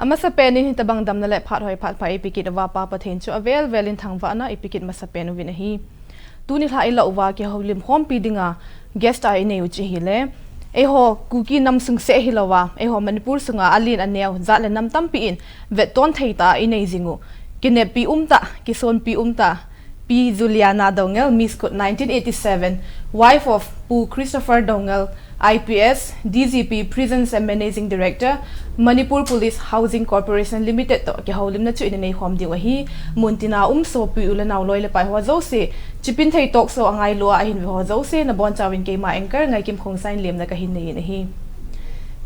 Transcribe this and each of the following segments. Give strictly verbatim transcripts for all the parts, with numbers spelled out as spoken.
Amasapen in hitabang damna le phat hoi phat pha eipikit uva Pa Pathen chu avel vel in thangvahna eipikit masapen uvin ahi. Tuni lha ilah uva kihoulim khompi dinga guest a inei u chu ahile, eiho Kuki nam sung seh hilouva, eiho Manipur sunga alen aneo, jat le nam tampi in vetton thei tah a inei jing u, kineppi umtah, kisonpi umtah, Pi Juliana Doungel, Miss Kut nineteen eighty-seven, wife of Pu Christopher Doungel, I P S, D G P, Prisons and Managing Director, Manipur Police Housing Corporation Limited toh kihoulimna chu inei khom diu ahi. Muntina um sopi u le nao loi le pai ho jouse, Chipinthei Talk Show angailu a ahin ve ho jouse, nabonchauvin keima anchor Ngaikim Khongsai in lemna kahin nei in ahi.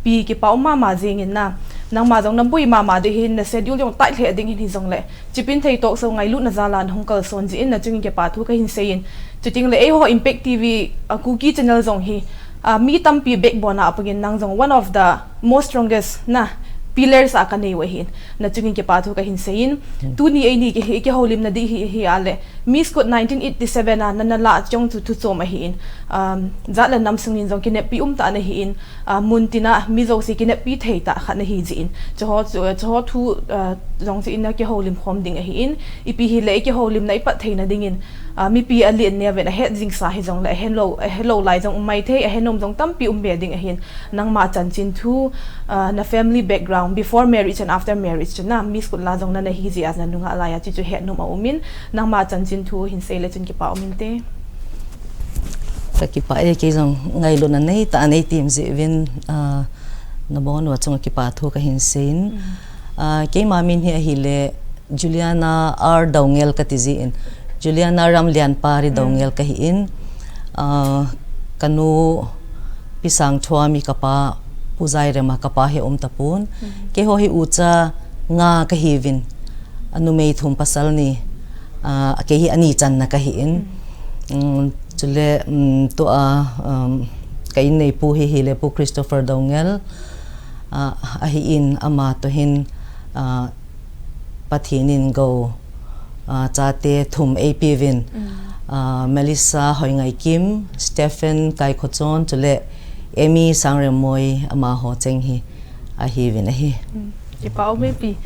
Pi, kipa um mama jing in na, nangma jong naboi mama ding hin, na schedule jong tight lheh ding hin hijongle, Chipinthei Talk Show ngailutna jal a nahung kalson jeh in nachungin kipa thu kahin sei in. Chutengle eiho Impact T V, a, Kuki channel jong hi, a, mi tampi backbone a apangin nang jong one of the most strongest na pillars a kanei u ahin. Nachungin kipa thu kahin sei in. Hmm. Tuni eini ki, kihoulimna ding hi, hi ahile, Miss Kut nineteen eighty-seven a nana lah jong chu thuchom ahin. Um, jat le nam sungin jong kineppi umtah nahin, a, muntina mi jouse kineppi thei tah khat nahi jeh in. Chuho chu, chuho thu, a, jong chu in nakihoulim khom ding ahin. Ipi hile ikihoulimna ipat theina dingin, a, mipi alen aneo uvin ahet jingsa hijongle, ahelou, ahelou lai jong um maithei, ahenom jong tampi um be ding ahin. Nangma chanchin thu, a, na family background, before marriage and after marriage chu na, Miss Kut la jong nana hi jeh a nanungah lai a, chuchu hetnom aumin, nangma chanchin thu hin sei le chun kipa um inte. Kakipah e, kei jong ngailutna neitah a nei tem jeh uvin, ah, nabon uva chunga kipa thu kahin sei in. Mm. Ah, keima min hi ahile Juliana R Doungel kati jeh in. Juliana Ramlianpari Mm. Doungel kahi in. Ah, kanu Pi Sangthuami kapa, Pu Jairema kapa hi um tapon. Mm. Keiho hi ucha nga kahiuvin. Anumei thum pasal ni. Ah, kei hi ani channa kahi in. Mm. Mm, chule, mm, tua, um, ka inneipu hi hile Pu Christopher Doungel, ah, ahi in ama toh hin, ah, Pathen in gou, ah, chate thum eipeuvin, Mm. ah, Melissa Hoingaikim, Stephen Kaikhochon, chule Amy Sangremmoi amaho cheng hi ahiuvin ahi. Mm. Kipa um e Pi.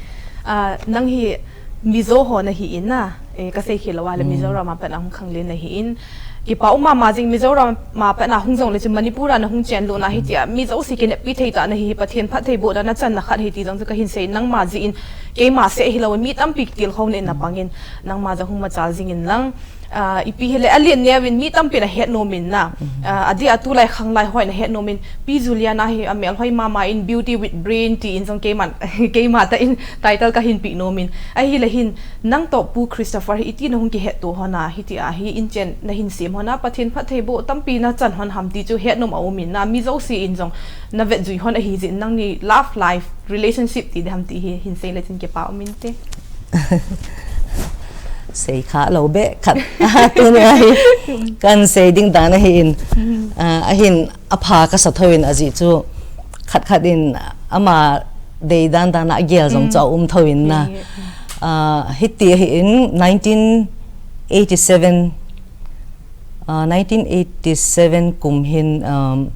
Ah, nang hi Mizo ho nahi in na, eh, kasei khel lou a le Mm. Mizoram a pat a hung khanglen nahi in. Kipa um mama jing Mizoram a pat a hung jongle chu Manipur a nahung chen lutna hitia mi jouse kineppi thei tah nahi hi Pathen phattheibohna nachanna khat ahi ti jong chu kahin sei in nangma jeh in keima seh hilou mi tampi kitilkhouna in napangin nangma jong hung machal jing in lang. Ah, ipi hile alen aneo uvin mi tampin ahetnom in na. Mhm. Ah, adeh a tulai khanglai hon ahetnom in Pi Juliana hi amel hoi mama in beauty with brain ti in jong keiman, keima tah in title kahin peh nom in. Ahile hin nang toh Pu Christopher hi iti nahung kihetto hon a, hitia hi inchen nahin sem hon a, Pathen phattheiboh tampi nachan hon ham ti chu hetnom aum in na, mi jouse in jong navetjui hon ahi jeh in nangni love life, relationship ti diham ti hi hin sei le chun kipa um inte. Sei kha lou be khat. Tuni ahi. Kan sei ding dan ahi in. Mm. Ah, ahin apha kasa thou in ajeh chu khat khat in ama dei dan dan a gel jong Mm. chu aum thou in na. Mm. Ah, hiti ahi in nineteen eighty-seven Ah, nineteen eighty-seven kum hin, um,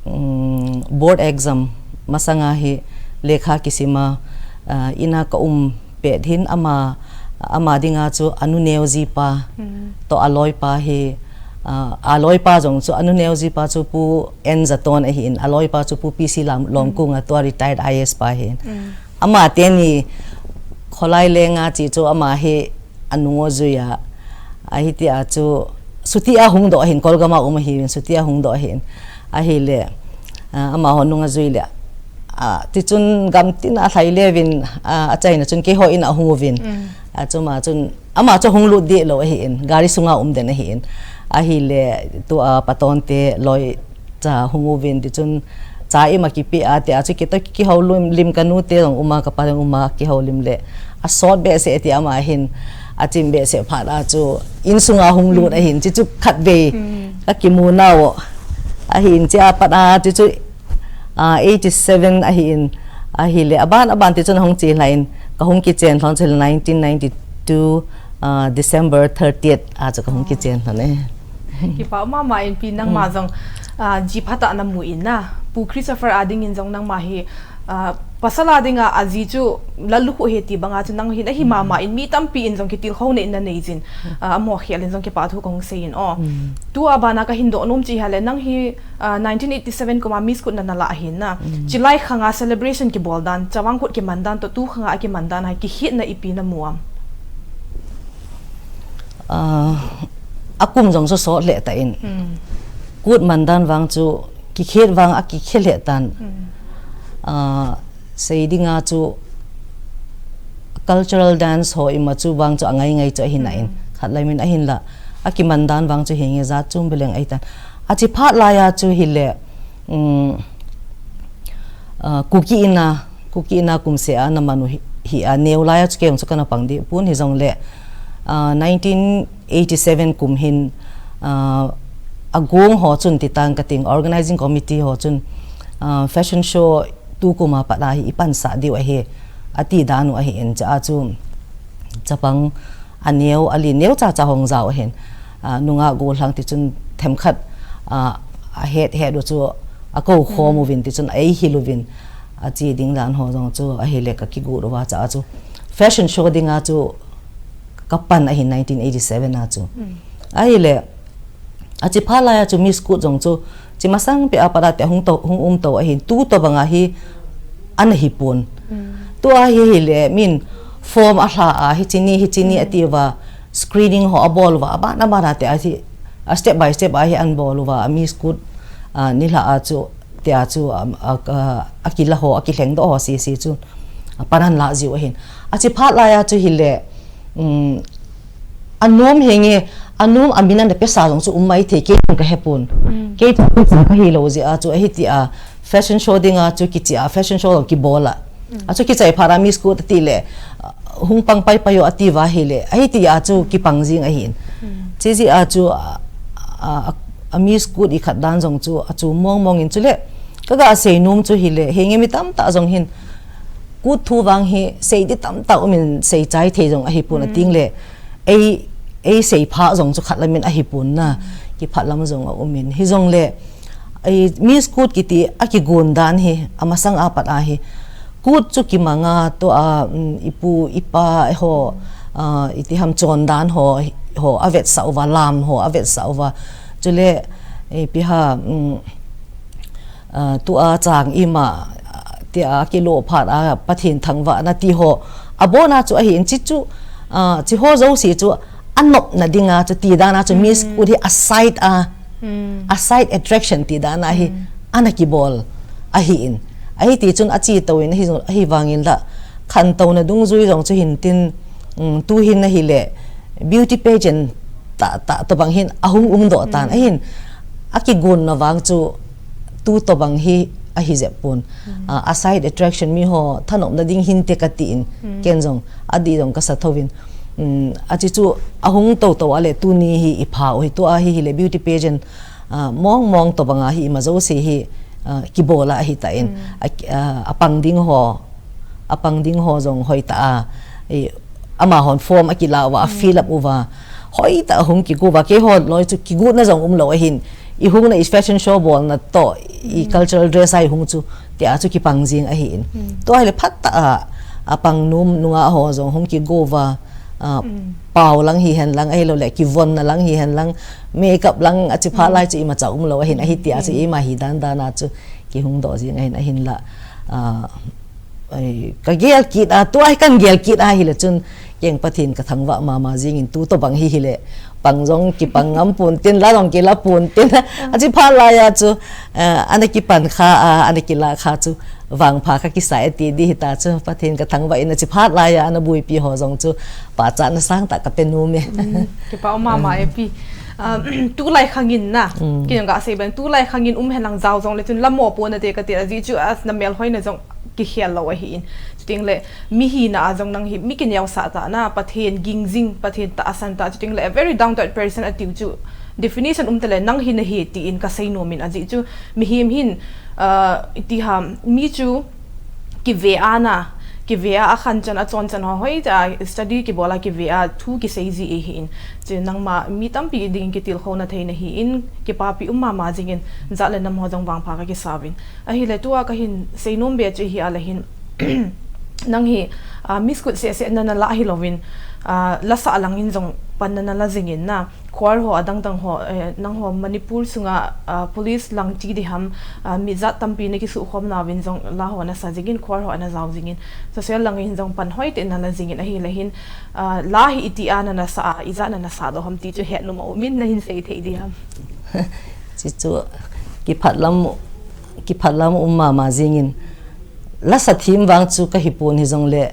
um, board exam masanga hi lekha kisima, ah, ina ka um pet hin ama, ama dinga chu anu neo jipa, Mm. toh aloipa hi, ah, aloipa jong chu anu neo jipa chu Pu N Zaton ahi in, aloipa chu Pu P C Lam, Lomkung a tua retired I A S pa ahi in. Mm. Ama teni kholai lenga chi chu ama hi anung o jui a, ahi ti a chu, suti a hung doh ahin, Kolgam a um ahi in, suti a hung doh ahin. Ahile, ah, amaho nung a jui le, ah, tichun gam tin a lhai le uvin, ah, achaina chun keiho in a hung uvin. Mm. A chu ma chun, ama chu hung lut deh lou ahi in, gari sunga um den ahi in. Ahile, tua paton te loi cha hung uvin tichun cha ima kipe a, tia chu kitoh kihou lim, lim kanu te jong uma, kapa jong uma, kihou lim le. Asot behseh tia ama hin, achim behseh phat a chu insunga hung lut ahin, chi chu khatvei Mm. kakimu nau ahin, chi a pat a, chi chu, ah, eighty-seven ahin, ahile, aban, aban tichun ahung chi lha in, kahung kichen lhon chu nineteen ninety-two, ah, December thirtieth a chu kahung Ah. kichen lhon e. Kipa mama in Pi nangma Mm. jong, ah, ji phatah namu in na. Pu Christopher a dingin jong nangma hi, Ah, pasal a dinga aji chu lallukhuh ahi ti banga chu nang hin ahi mama in mi tampi in jong kitilkhouna in nanei jin. Ah, amaho khel in jong kipathu kahung sei in o. Tua bana kahin doh nom chu ahile nang hi, ah, nineteen eighty-seven kum a Miss Kut nana lah ahin na. Chulai khanga celebration kibol dan, Chavang Kut kiman dan toh tu khanga akiman dan a hi kikhetna ipi namu am? Ah, akum jong chu sot lheh tan. Kut man dan vang chu kikhet vang akikhe lheh tan. Ah, sei dinga chu cultural dance ho ima chu vang chu angai ngai chu ahin ahin. Khat lai min ahinla akiman dan vang chu henge jat chom beleng ahitan. Achi phat laiya chu hile, um, ah, Kuki ina, Kuki ina kumseh a naman u hi, hi a neo laiya chu kei jong chu kana pang deh pon hijongle, ah, nineteen eighty-seven kum hin, ah, agong ho chun titan kating, organizing committee ho chun, ah, fashion show tu kum a pat a hi ipansah diu ahi, ati dan u ahin, chua chu chapang aneo, alen neo chacha hung jao ahin, ah, nungah gollhang tichun themkhat, ah, ahet het u chu akou khom uvin tichun eihil uvin, achi ding dan ho jong chu ahile kakigot uva chua chu fashion show dinga chu kapan ahin nineteen eighty-seven a chu. Ahile, achi phat laiya chu Miss Kut jong chu, chi masang peh a pat a te hung to, hung um to ahin, tu tobang a hi ana hi pon. Tua hi hile, min form alha a, hiche ni, hiche ni ati uva, screening ho abol uva, aban aban a te ahi, a step by step a hi ana bol uva, a Miss Kut, ah, nilhah a chu, tia chu, a, a, a, akila ho, akilheng doh ho, sese chu, apan ana lah jiu ahin. Achi phat laiya chu hile, um, anom henge, anom amin ana pesa jong chu um maithei, kei jong kahe pon. Kei jong chu kahi lou jeh a chu ahi tia, fashion show dinga chu kichi a, fashion show jong kibol a. Achu kichai phat a Miss Kut ati le, ah, hung pang pai pai o ati uva hile, ahi tia chu kipang jing ahin. Chi jeh a chu, ah, ah, a Miss Kut ikhat dan jong chu, achu mong mong in chule, kaga sei nom chu hile, henge mi tamtah jong hin, Kut thu vang hi sei di tamtah um in sei chai thei jong ahi pon ating le, ei, ei sei pha jong chu khat lam in ahi pon na, kiphat lam jong aum in. Hijongle, ei Miss Kut kiti akigon dan hi, amasang a pat a hi, Kut chu kimang a, tua, um, ipu, ipa, ho, ah, iti ham chon dan ho, ho, avetsah uva, lam ho, avetsah uva. Chule, ipi ham, um, ah, tua chang ima, ah, tia kilo phat a Pathen thangvahna ti ho. Abona chu ahin chi chu, ah, chi ho jouse chu anopna dinga chu ti dan a chu Miss Kut hi a side a, a side attraction ti dan a hi ana kibol ahin. Ahi tichun achi to in ahi, ahi vangin la khantouna dungjui jong chu hin tin, um, tu hin ahile beauty pageant tah, tah tobang hin ahung um doh tan. Ahin, akigonna vang chu tu tobang hi ahi jep pon. Ah, a side attraction mi ho thanopna ding hinte kati in, ken jong adih jong kasa tho in. Um, achi chu ahung to to a le tuni hi ipha u hi tua hi hile beauty pageant, ah, mong mong tobang a hi ima jouse hi, ah, kibol a ahi tan. A, ah, apang ding ho, apang ding ho jong hoitah a, i, amahon form akila uva, a fill up uva. Hoitah a hung kigo uva, keiho loi chu kigotna jong umlou ahin. I hungna i fashion show bolna toh, i cultural dress a i hung chu, tia chu kipang jing ahin. Tua hile phatah a, apang nom nungah ho jong hung kigo uva, ah, pao lang hihen lang, ahilou le, kivonna lang hihen lang, makeup lang, achi phat lai chu imacha umlou ahin, ahi tia chu ima hi dan dan a chu, kihung doh jing ahin, ahinla, ah, Ai, ka gel kit a, tua hi kan gel kit a hile chun, keng Pathen ka thangvah mama jing in tu tobang hi hile, pang jong kipang ngam pon tin, la jong kila pon tin. Achi phat laiya chu, eh, ana kipan kha a, ana kila kha chu, vangpha ka kisa e ti di hita chu, Pathen ka thangvah in achi phat laiya, ana buipi ho jong chu, pachatna sangtah ka pe nom e. Mm, kipa mama e pi. Ah, tulai khangin na, kei jong ka sei bang, tulai khangin um hen lang jao jong le chun la mo pon nate ka ti, ajeh chu as na melhoina jong kikhel lou ahin. Chuteng le, mi hina a jong nang hi, mi kineosah tah na, Pathen ging jing, Pathen tahsan tah, chuteng le, a very down to earth person atiu chu, definition um tale, nang hi nahi tin ka sei nom in ajeh chu, mihem hin, ah, iti ham, mi chu, kive ana, kive a, akhan chan, achon chan ho hoitah a study kibol a kive a thu kisei ji ahin. Chu nangma mi tampi ding kitilkhouna thei nahin, kipapi um mama jingin, jat le nam ho jong vangpha kakisauvin. Ahile tua kahin seinom be chu hi a le hin, nang hi, ah, Miss Kut seh seh na nalah hilouvin, ah, lasah langin jong pan na nala jingin na. Choir ho adang dang ho, eh, nangho Manipur sunga, ah, police lang ti diham, ah, mi jat tampi nakisukhom nauvin jong la ho nasa jingin, choir ho ana jao jingin, social langin jong pan hoitah in nala jingin ahile hin, ah, la hi iti a nanasa a, ijat nanasa doh ham ti chu hetnom aumin nahin sei thei diham. Chuchu kiphatlam, kiphatlam um mama jingin, lasa thim vang chu kahipon hijongle,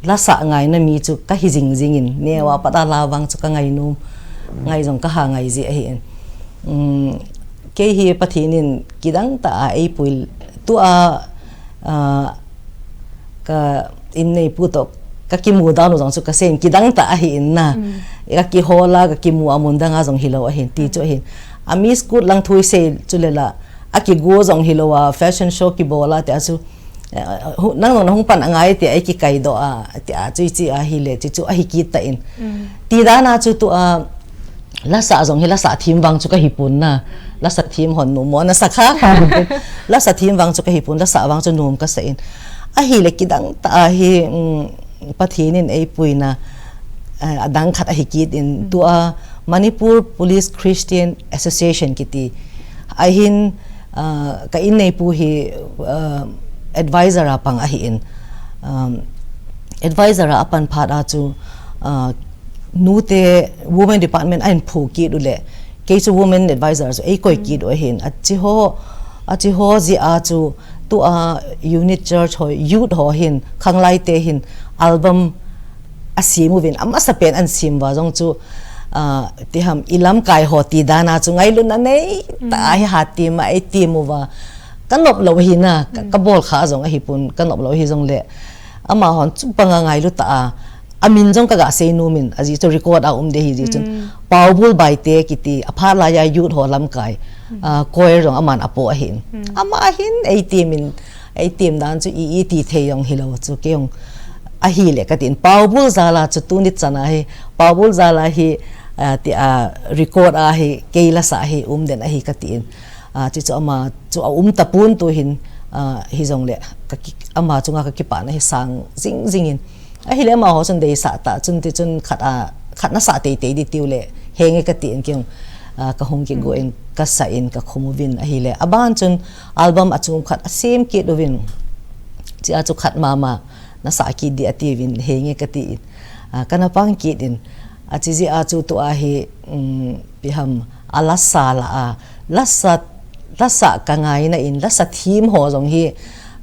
lasa ngaina mi chu kahi jing jingin, neo a pat a la vang chu kangainom, ngai jong kaha ngai ji ahin. Um, kei hi Pathen in kidang tah a eipui tua, ah, ka inneipu toh kakimu dan u jong chu kaseiyin kidang tah ahin na. Kakihol a, kakimu a mun dang a jong hilou ahin ti chu ahin. A Miss Kut lang thu isei chu le la, akigu jong hilou a, fashion show kibol a tia chu, eh, hu-, nang jong nahung pan angai tia, eikikaidoh a, tia chu ichi ahile, chuchu ahi kit tah in. Ti dan a chu tua, lasa jong hi lasa thim vang chu kahipon na. Lasa thim hon nom mo nasa kha kha. Lasa thim vang chu kahipon, lasa vang chu nom kasain. Ahile kidang tah a hi, um, Pathen in eipuina, eh, adang khat ahi kit in tua Manipur Police Christian Association kiti. Ahin, ah, ka inneipu hi, ah, advisor a pang ahin. Um, advisor a apan phat a chu, ah, nute women department ahin phu kit u le, kei chu women advisor chu eikoi kit u ahin. Achi ho, achi ho jeh a chu tua unit church ho, youth ho hin, khanglai te hin album asem uvin, amasapen ahin sem uva jong chu, ah, tiham, ilamkai ho ti dan a chu ngailutna nei tah a hi hathem a eithem uva. Kanop lou ahi na, ka, kabol kha jong ahipon, kanop lou hijongle, amahon chu banga ngailu tah a, amin jong kaga seinom in, ajeh chu record a um ding ahi jeh chun. Paobul Baite kiti, aphat laiya youth ho lamkai, ah, choir jong aman apo ahin. Ama ahin, eithem in, eithem dan chu i, iti thei jong hilou chu kei jong ahile katin. Paobul jal a chu tuni chan a hi, Paobul jal a hi, ah, ti, ah, record a hi, kei lasa hi, um den ahi katin. Ah, chuchu ama chu aum tapon tuhin, ah, hijongle, kaki-, ama chunga kakipana hi sang jing jingin. Ahile amaho chun deisah tah chun tichun khat a, khat nasah teitei ding tiu le, henge katin kei jong, ah, kahung kigo in, kasah in, kakhum uvin ahile. Aban chun album achom khat asem kit uvin. Chea chu khat mama nasah kit ding atiuvin, henge katin. Ah, kana pang kit in. Achi jeh a chu tua hi, um, ipi ham, alasa lah a, lasa, lasa kangaina in, lasa thim ho jong hi,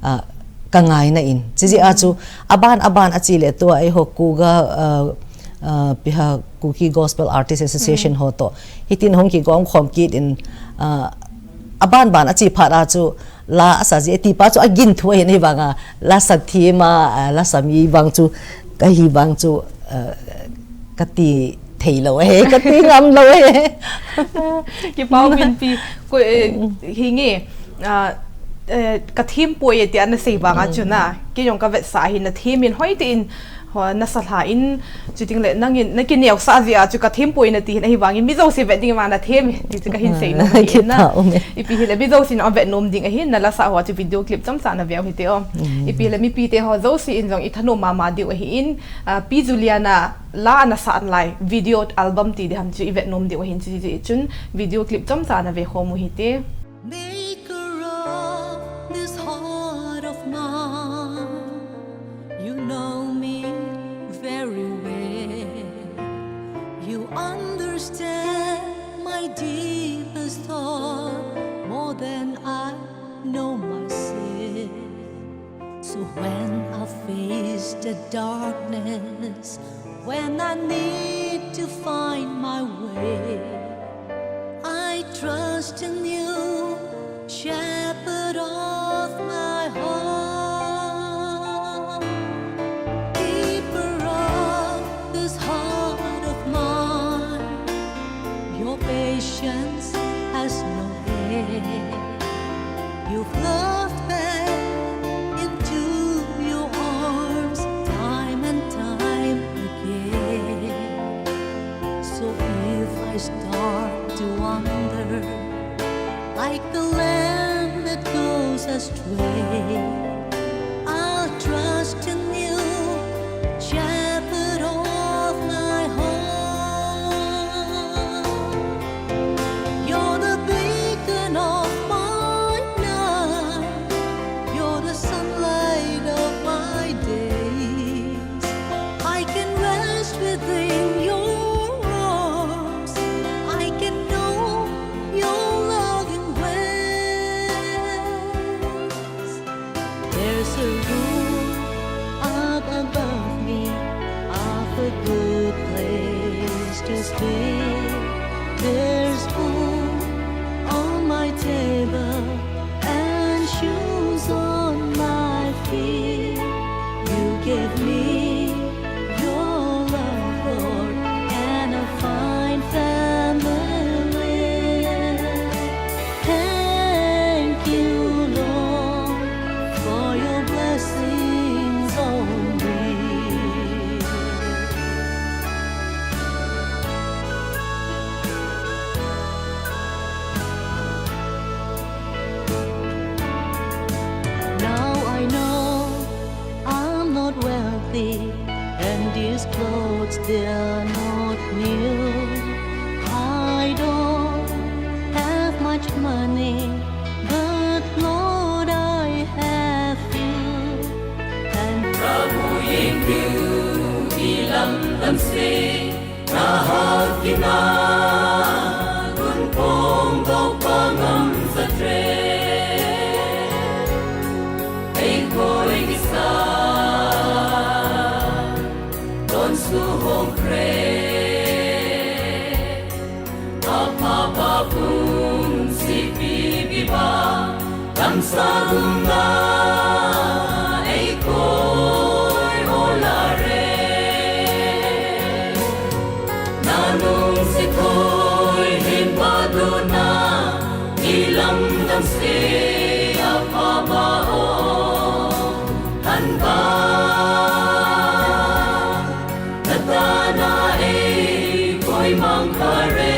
ah, kangaina in. Chijeh a chu, aban, aban achi le tua eiho Kuga, ah, ah, ipi ham, Kuki Gospel Artist Association ho toh. Hitin hung kigom khom kit in, ah, aban ban achi phat a chu, la asa ji, ati pa chu agin thu ahin ahivanga, lasa thim a, ah, lasa mi vang chu, kahi vang chu, ah, kati thei lou e, kati ngam lou e. Kipa um in pi, ko, eh, hinge, ah, eh, kathem poi e tia nasei vanga chu na, kei jong kavetsah ahi, nathem in hoitah in, ho, nasa lha in, chuting le nangin, nakineosah jeh a chu kathem poi nati hin ahivangin, mi jouse vet ding vang nathem e, ti chu kahin seinom ahi na. Ipi hile, mi jousen avet nom ding ahin, nalasah ho chu video clip chomcha naveu hite o. Ipi hile, mipi te ho jouse in jong ithanom mama diu ahin, ah, Pi Juliana la anasah lai, video album ti diham chu ivet nom diu ahin, chu, chu, chun video clip chomcha nave khom u hite. Maker of this heart of mine, you know me very well. You understand my deepest thought more than I know myself. So when I face the darkness, when I need to find my way, I trust in you, shepherd of my heart, keeper of this heart of mine. Your patience has no end. You've loved me into your arms. Start to wander like the lamb that goes astray. I'll trust in you, shepherd of my heart. You're the beacon of my night. You're the sunlight of my days. I can rest within your arms. I can know your loving ways. There's a roof up above me, of a good place to stay. There's food on my table and shoes on my feet. You give me your love, Lord, and a fine family. Thank you, Lord, for your blessings on me. Now I know I'm not wealthy, and these clothes, they are not new. I don't have much money, but Lord, I have you. And Prabhu yeng diu ilam damsei, na houin a gun phong doh pa ngam sah tre. Ei koi kisa, don su hong kre. Apa pa pun si pi bi ba, lam sa lung na ei koi o la re. Na nung si koi hin ba do na, ilam damsei apa ba o, han ba. Na ta na ei koi mang kha re.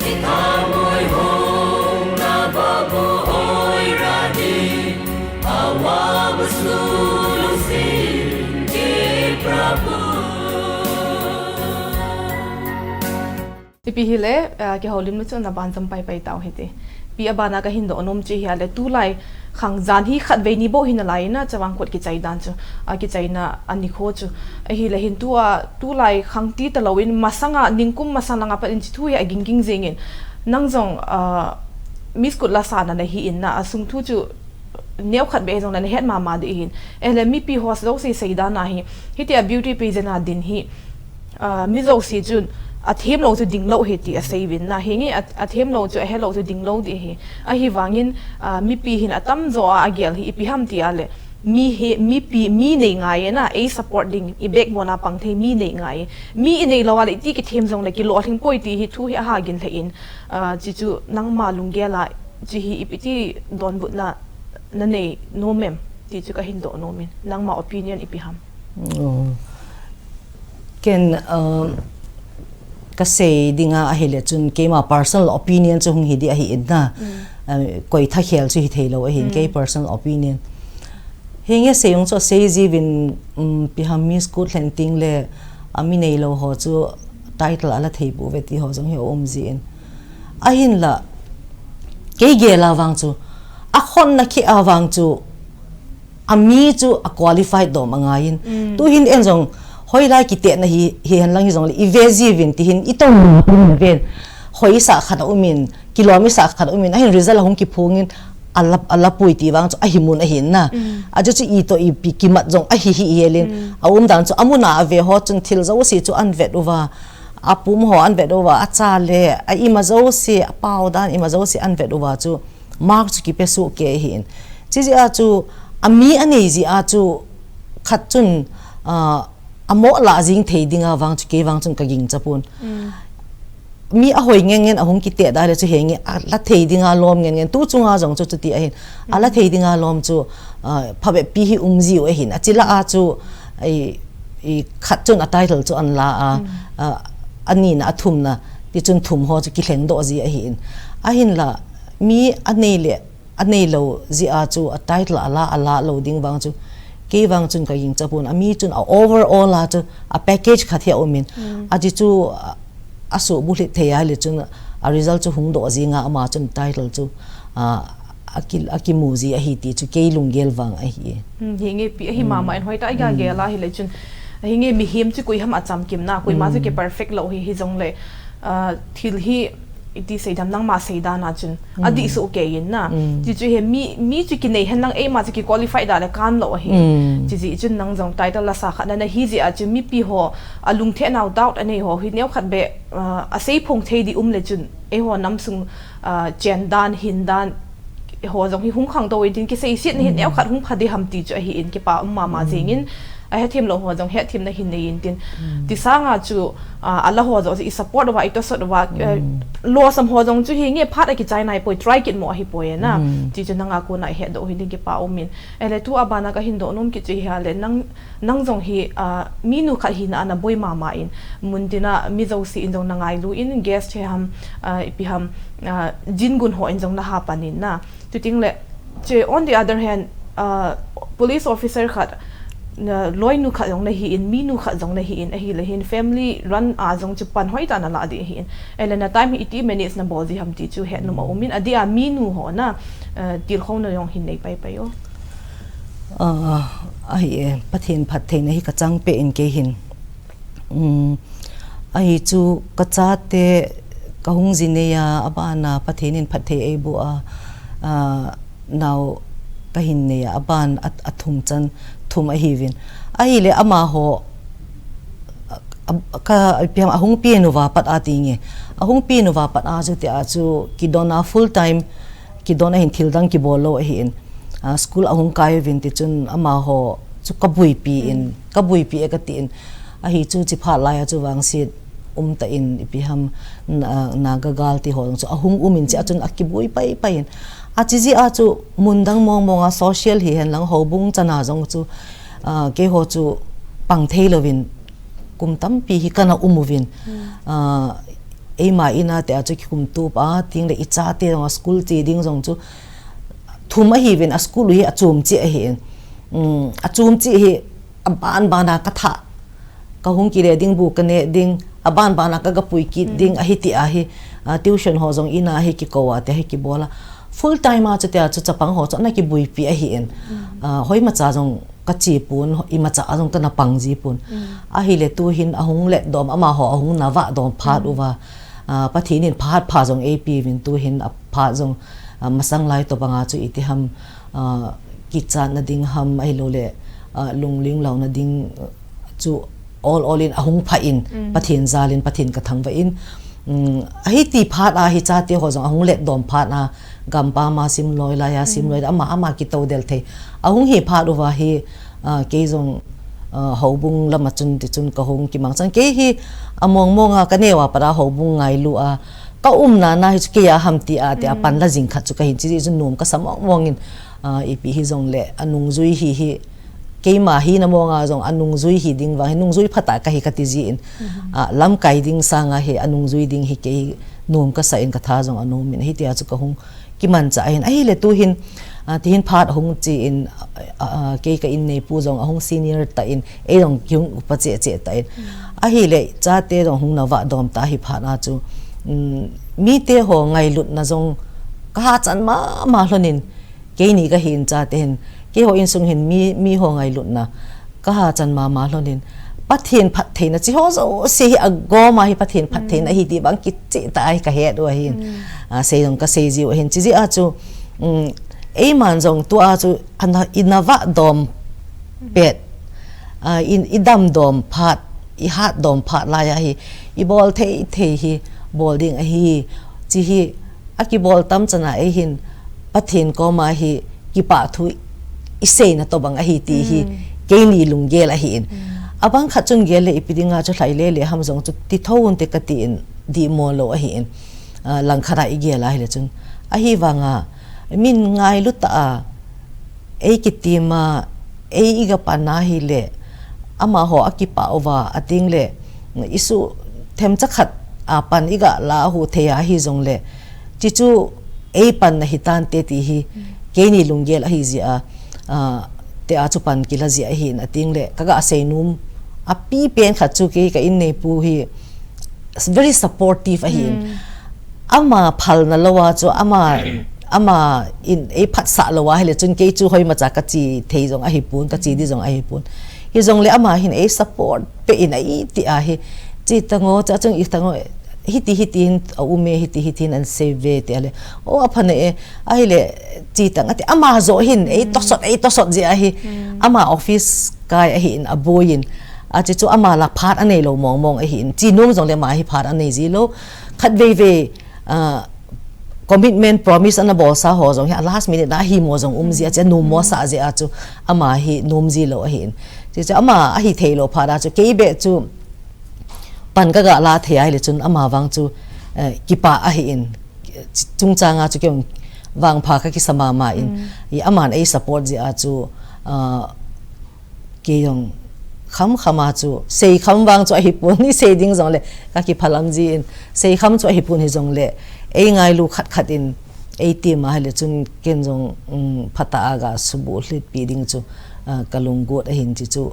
Ki ta moi hong na ba bo oi ra di. Awa ba su lu sin ke Prabhu. Ipi hile, ah, kihoulimna chu na banjom paipai tau hite. Ipi abana kahin doh nom chu ahile, tulai khang jan hi khatvei ni bou hi nalai na, chavang kot kichai dan chu, ah, kichaina anikho chu. Ahile hin tua, tulai khang ti talou in, masanga, ningkum masang langa pat in chi thu hi aging ging jing in. Nang jong, ah, Miss Kut lasa na nahi in na, asung thu chu, neokhat beh jong le nahet mama ding hin. Ahile mipi ho jouse seidan ahi. Hitia beauty pageant a din hi, ah, mi jouse chun athem lou chu ding lou ahi ti asei uvin na. Hinge a, athem lou chu ahe lou chu ding lou ding ahi. Ahivangin, ah, mipi hin atamjo a agel hi ipi ham ti ahile. Mi hi, mipi, mi nei ngai e na, ei support ding, i backbone a pang thei mi nei ngai e. Mi i nei lou ahile iti kithem jong le kilolhing poi ti hi thu hi aha gin lheh in. Ah, chuchu nangma lunggel a, chu hi ipi ti donbutna na nei nom em ti chu kahin doh nom in, nangma opinion ipi ham? Oh. Ken, uh, kasei dinga ahile chun keima personal opinion chu hung hi di ahi in na. Mm. Uh, koi thakhel chu hi thei lou ahin, mm, kei personal opinion. Hinge sei ung chu sei jiuvin, um, ipi ham Miss Kut lhen ting le, a mi nei lou ho chu title ala thei bu ve ti ho jong hi um jin. Ahinla, kei gel a vang chu, akhonna khi a vang chu, ami chu a qualified dom angai in. Mm. Tuhin en jong, hoilai kitehna hi, hihen lang hi jong le, i ve jiuvin, tihin, i tong pen. Hoi sa khat a um in, kilom i sa khat a um in, ahin result ahung kiphong in, ala, ala pui ti vang chu, ahi mun ahin na. Mm. Achu chu ito ipi kimat jong, ahi hi i hel in, mm, aum dan chu, amun a ave ho chun thil jouse chu an vet uva. Apum ho an vet uva, acha le, a ima jouse, apao dan ima jouse an vet uva chu, mark chu kipe soh kei ahin. Chijeh a chu, ami anei jeh a chu, khat chun, ah, amo la jing thei dinga vang chu, kei vang chun ka ging cha pon. Mm. Mi ahoi ngen ngen ahung kiteh da le chu henge, ala thei dinga lom ngen ngen, tu chunga jong chu chuti ahin. Ala, mm, thei dinga lom chu, ah, phabep pi hi um jiu ahin. Achi la a chu, ai, i khat chun a title chu an la a, a, anina, a thumna, ti chun thum ho chu kilhengdoh ji ahi in. Ahinla, mi anei le, anei lo ji a chu a title a la, a la lo ding vang chu, kei vang chun ka ging chapun, a mi chun a overall a chu, a package khat hi a um in. A chi chu, a, a suhbulhit thei a le chun, a result chu hung doh ji nga ama chun title chu, a, a ki, a kimu ji ahi ti chu kei lunggel vang ahi. Hmm, hi nge pi ahi mama in hoi ta i ga gel a hi le chun. Hi nge mihem chu koi ham a chamkim na, koi ma chu ki perfect lo hi, hi jong le, ah, thil hi iti seidam nangma seidan a chun. A dih su kei in na. Ti chu he mi, mi chu kinei hen lang eima chu ki qualify da le kan lo ahi. Chi ji chun nang jong title la sa khat na na hi ji a chu mipi ho a lungthe nau doubt anei ho hi neo khat be, ah, a sei phong thei di um le chun. Eiho nam sung, ah, chen dan, hin dan, ho jong hi hung khangtou in tin kiseiset na hi neo khat hung pha di ham ti chu ahi in kipa um mama jing in, a hethem lo ho jong hethem na hin nei in tin. Ti sanga chu, ah, a la ho jong chu i support uva, i tosot uva, eh, losam ho jong chu hi nge phat a kichai nai poi, try kit mo ahi poi na. Ti chu nanga kona i hetdoh hi ding kipa um in. Ele tu a bana ka hin doh nom kit chu hi a le nang Nang jong hi, ah, minu khat hina a na boi mama in, mun tina mi jouse in jong na ngailu in, guest he ham, ah, ipi ham, ah, jingun ho in jong na hapan in na. Chuting le, che, on the other hand, ah, police officer khat, na, loinu khat jong na hi in, minu khat jong na hi in, ahi le hin family run a jong chu pan hoi ta na la di hi in. Ele na time hi iti manage na bol ji ham ti chu het nom a um in, a di a minu ho na, ah, tilkhou na jong hin nei pai pai o. Ah, ahi e, Pathen phattheina hi ka chang pe in kei hin. Um, ahi chu ka chate ka hung ji nei a, a bana Pathen in phatthei ei bu a, ah, nau ka hin nei a, a ban a, a thum chan thum ahi vin. Ahi le amaho, a, a, ka, ipi ham, a hung pi nu va pat a ti nge. A hung pi nu va pat a chu ti a chu kidon a full time, kidon a hin thil dang kibol lo ahi in. Ah, school a hung kai vin ti chun amaho chu ka buipi in, ka buipi e ka ti in. Ahi chu chi phat lai a chu vangset um ta in ipi ham na, na ga gal ti ho jong chu a hung um in chi a chun a kibui pai pai in. A chi ji a chu mun dang mong mong a social hi hen lang houbung chan a jong chu, ah, kei ho chu pang thei lo vin kum tampi hi kana um uvin. Ah, eima in a te a chu kikum tup a, ting le i chate jong a school che ding jong chu thum ahi vin a school hi a chom che ahi in. Um, a chom che hi a ban ban a ka tha. Ka hung kile ding bu ka ne ding, a ban ban a ka ga pui kit ding, ahi ti ahi, ah, tuition ho jong in a hi kikou a te hi kibol a. Full time a chu te a chu chapang ho chu ana kibuipi ahi in. Ah, hoi ma cha jong ka chi pun, imacha a jong kana pang ji pun. Ahi le tu hin a hung let dom, amaho a hung na va dom phat uva. Ah, Pathen in phat pha jong ei pi vin tu hin a phat jong, ah, masang lai to banga chu iti ham, ah, kichat na ding ham ahi lo le, ah, lungling lo na ding chu all all in a hung pha in, Pathen jal in, Pathen ka thangvah in. Um, ahi ti phat a hi chate ho jong a hung let dom phat a, gampam a sim loi lai a, sim loi a, ama, ama kitou del thei. A hung hi phat uva hi, ah, kei jong, ah, houbung lam a chun ti chun ka hung kimang chan. Kei hi a mong mong a ka neo a pat a houbung ngailu a, ka umna na hi chu kei a ham ti a, ti a pan la jing khat chu ka hin chi ji chun nom ka sa mong mong in, ah, ipi hi jong le a nungjui hi hi, keima hina mong a jong a nungjui hi ding vang, hi nungjui phat a ka hi ka ti ji in. Ah, lamkai ding sang a hi a nungjui ding hi kei nom ka sa in ka tha jong a nom in. Hi ti a chu ka hung kiman cha a hin. Ahi le tu hin, ah, ti hin phat hung chi in, ah, ah, kei ka in nei pu jong a hung senior ta in, ei jong ki hung upa che che ta in. Ahi le chate jong hung na va dom ta hi phat a chu, um, mite ho ngailutna jong ka ha chan ma ma hlon in, Keini ka hin chate hin, keiho insung hin mi, mi ho ngailutna ka ha chan mama hlon hin, Pathen phattheina chi ho jouse hi a gom a hi Pathen phattheina hi ti bang kichi ta a hi ka het u ahin. A, sei jong ka sei jiu ahin. Chi jeh a chu, um, eiman jong tua chu ana, i na va dom pet, a, i, i dam dom phat, i hat dom phat lai a hi, i bol thei thei hi bol ding ahi, chi hi a kibol tam chana ei hin Pathen koma hi kipah thu i seina tobang ahi ti hi keini lunggel ahi in. A bang khat chun gel le ipi dinga chu hlai le le ham jong chu ti tho un te ka ti in di mo lo ahi in. A, lang khat a i gel a hi le chun ahi vanga min ngailu ta a ei kitima ei i ga pan a hi le amaho akipah uva, ating le, isu themcha khat a pan iga la hu thei ahi jong le, chi chu ei panna hitante ti hi, keini lunggel ahi jia, a, te a chu pan kila jia ahin, ating le, kaga seinom, apipen khat chu kei ka inneipu hi, very supportive ahin. Ama phalna lou a chu, ama, ama in ei phatsah lou a hile chun kei chu hoimacha kachi thei jong ahipon, kachi di jong ahipon. Hijongle ama hin ei support peh in, aiti ahi. Chi tango, cha chung i tango, hiti, hiti hin a um e, hiti, hiti hin an sei ve ti ale. O, apha na e, ahile, chi tang ati, ama jo hin, ei tosot, ei tosot ji ahi. Ama office kai ahin, aboiyin. Achi chu ama la phat anei lou mong mong ahin. Chi nom jongle ama hi phat anei ji lou. Khatvei vei, ah, commitment, promise ana bolsa ho jong hi, a last minute a himo jong um jia, chi a nom mo sa jia chu ama hi nom ji lou ahin. Chi chu ama ahi thei lou phat a chu, kei beh chu pan kaga la thei ahile chun ama vang chu, eh, kipah ahin. Chungchang a chu kei vangpha kakisa mama in. I aman ei support jia chu, ah, kei jong kham kham a chu, sei kham vang chu ahipon, i sei ding jongle, kakiphalam jin, sei kham chu ahipon hijongle, ei ngailu khat khat in, ei team ahile chun ken jong, um, phatah a ga subuh lhitpi ding chu, ah, kalunggot ahin chi chu,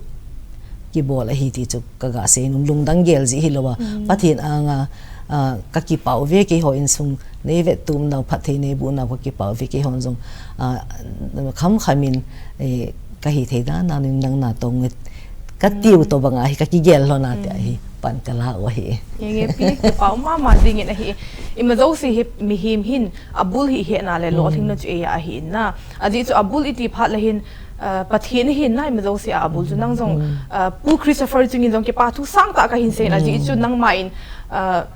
kibol ahi ti chu kaga seinom lungdang gel ji hilou a. Pathen anga, ah, kakipah uve keiho insung, nei vettup nau phatthei nei boh nau kakipah uve keihon jong, ah, kham kham in, eh, kahi thei dan a nin nang natong e, katiu tobang ahi, kakigel lhon a ti ahi, pan kala u ahi. Nge nge pi, kipah mama dingin ahi. Ima jouse hi mihem hin, abul hi hena le lolhing na chu eia ahi in na. Ajeh chu abul iti phat le hin, ah, Pathen hin na ima jouse a abul chu nang jong, ah, Pu Christopher chungin jong kipathu sangtah kahin sei in ajeh chu nangma in, ah,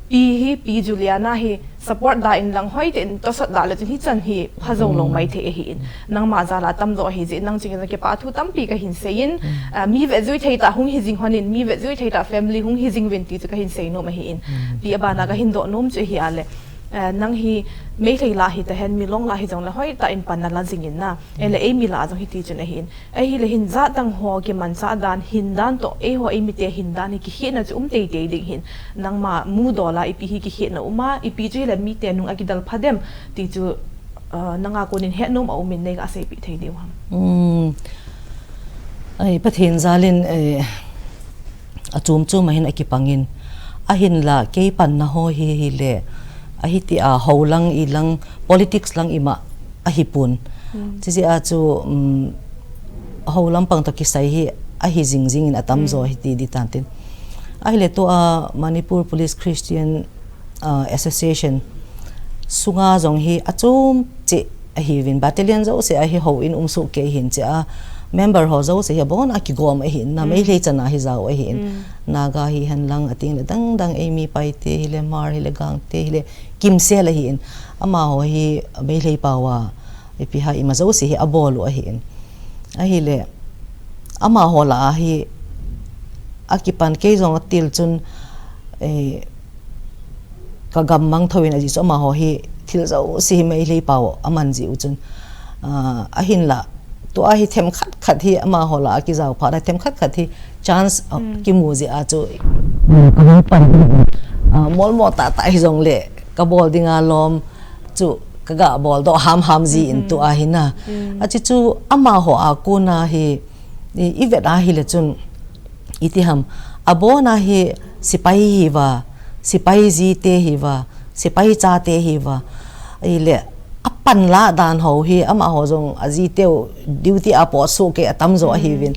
Pi hi, Pi Juliana hi support da in lang hoitah in tosot da le chun hichan hi phajou lou maithei ahi in. Nangma jal a tamjo ahi jeh in nang chungin kipathu tampi kahin sei in, ah, mi vetjui thei tah hung hijing hon in, mi vetjui thei tah family hung hijing uvin ti chu kahin seinom ahi in. Pi abana kahin doh nom chu ahi ale, ah, nang hi Meitei la hitahen, Milong la hijongle hoitah in pan nala jing in na. Ele ei mi la jong hiti chun ahi in. Ahile hin jat dang ho kimanchah dan, hin dan toh, eiho ei mite hin dan hi kikhetna chu um teitei ding hin. Nangma mudol a ipi hi kikhetna um a, ipi chu hile mite nung a kidel pha dem ti chu, ah, nanga konin hetnom a um in nei ga seipeh thei diu ham. Um, ai, Pathen jal in, eh, achom chom a hin akipang in, ahinla kei panna ho hi hile, ahiti a hou lang, i lang, politics lang ima ahipon. Chijeh a chu, um, hou lampang toh kisai hi ahi jing jing in atamjo hiti di tan tin. Ahile tua Manipur Police Christian, ah, Association sunga jong hi achom cheh ahiuvin, battalion jouse a hi houin um soh kei hin, chea member ho jouse hi abon a kigom ahin, na Meitei chan a hi jao ahin, Naga hihen lang ating le dang dang, ei mi Paite hile, Hmar hile, Gangte hile, kimsel ahin, amaho hi Meitei pao a, ipi ham ima jouse hi abol u ahin. Ahile, amaho lah a hi akipan kei jong atil chun, eh, ka gam mang thou in ajeh chu amaho hi thil jouse hi Meitei pao aman jeh u chun, ah, ahinla, tua hi themkhat khat hi amaho lah a kijao phat a themkhat khat hi chance, ah, kimu jeh a chu, ah, molmo tah tah hijongle kabol dinga lom chu kaga bol doh ham ham jin tua hi na. Achi chu amaho a kona hi, i, i vet ahile chun, iti ham, abon a hi sepai hiuva, sepai jite hiuva, sepai chate hiuva. Ahile, apan lah dan ho hi, amaho jong ajiteu duty a pot soh kei atamjo ahiuvin.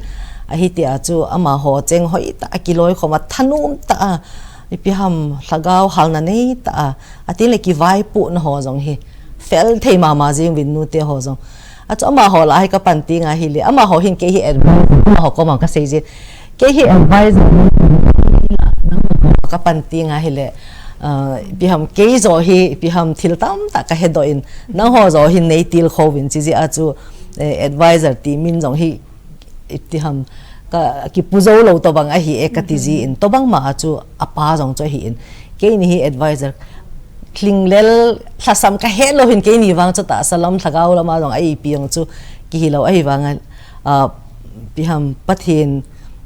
Ahitia chu amaho cheng hoitah a kiloikhom a thanom tah a, ipi ham, lhagao halna neitah a, ating le kivaipohna ho jong hi fel thei mama jing uvin nute ho jong. Achu amaho lah a hi kapan teng ahile, amaho hin kei hi advice, amaho koma kasei jin. Kei hi advice kapan teng ahile, ah, ipi ham kei jo hi, ipi ham thil tamtah kahedoh in, nangho jo hin nei tilkhou vin chijeh a chu, eh, advisor ti min jong hi iti ham, ka kipu jou lou tobang ahi e kati jin, tobang ma a chu apa jong chu ahin. Keini hi advisor, lhinglel lhasam kahet lou hin keini vang chu tahsa lam lhagao lama jong a ipi jong chu kihilou ahivanga, ah, ipi ham Pathen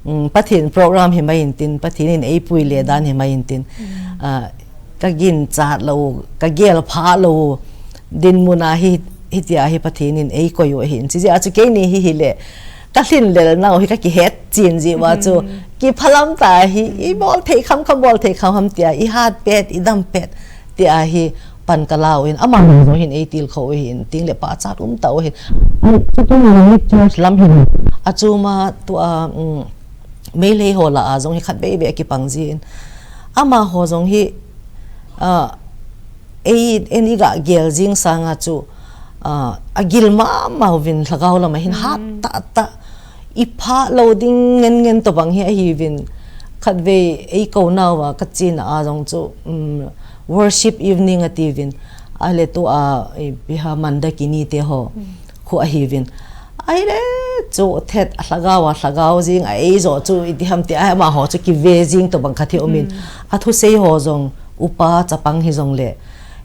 um, Pathen program hi mai intin, Pathen in eipui le dan hi mai intin, ah, ka ginchat lou, ka gel pha lou, dinmun a hi, hitia hi Pathen in eikoi u ahin. Chijeh a chu keini hi hile, ka lhin lel nau hi ka kihet chin jeh uva chu, kiphalam ta hi, i bol thei kham kham, bol thei kham kham tia, i hat pet, i dam pet, tia hi pan ka la u ahin, amaho jong hin eitilkhou u ahin, tin le pachat um tau ahin. Ai, chuti ni church lam hin. Achuma tua, um, Meitei ho lah a jong hi khatvei vei akipang jin. Amaho jong hi, ah, ei, ei i ga gel jing sanga chu, ah, agil mama uvin lhagao lam a hin hat tah tah. I pha lou ding ngen ngen tobang hi ahiuvin. Khatvei eikou nauva ka chena a jong chu, um, worship evening atiuvin. Ahile tua, ipi ham, Mandakini te ho khu ahiuvin. Ahile chu thet a lhagao a lhagao jing a eijo chu iti ham tia amaho chu kive jing tobang khat hi umin. Athusei ho jong upa chapang hijongle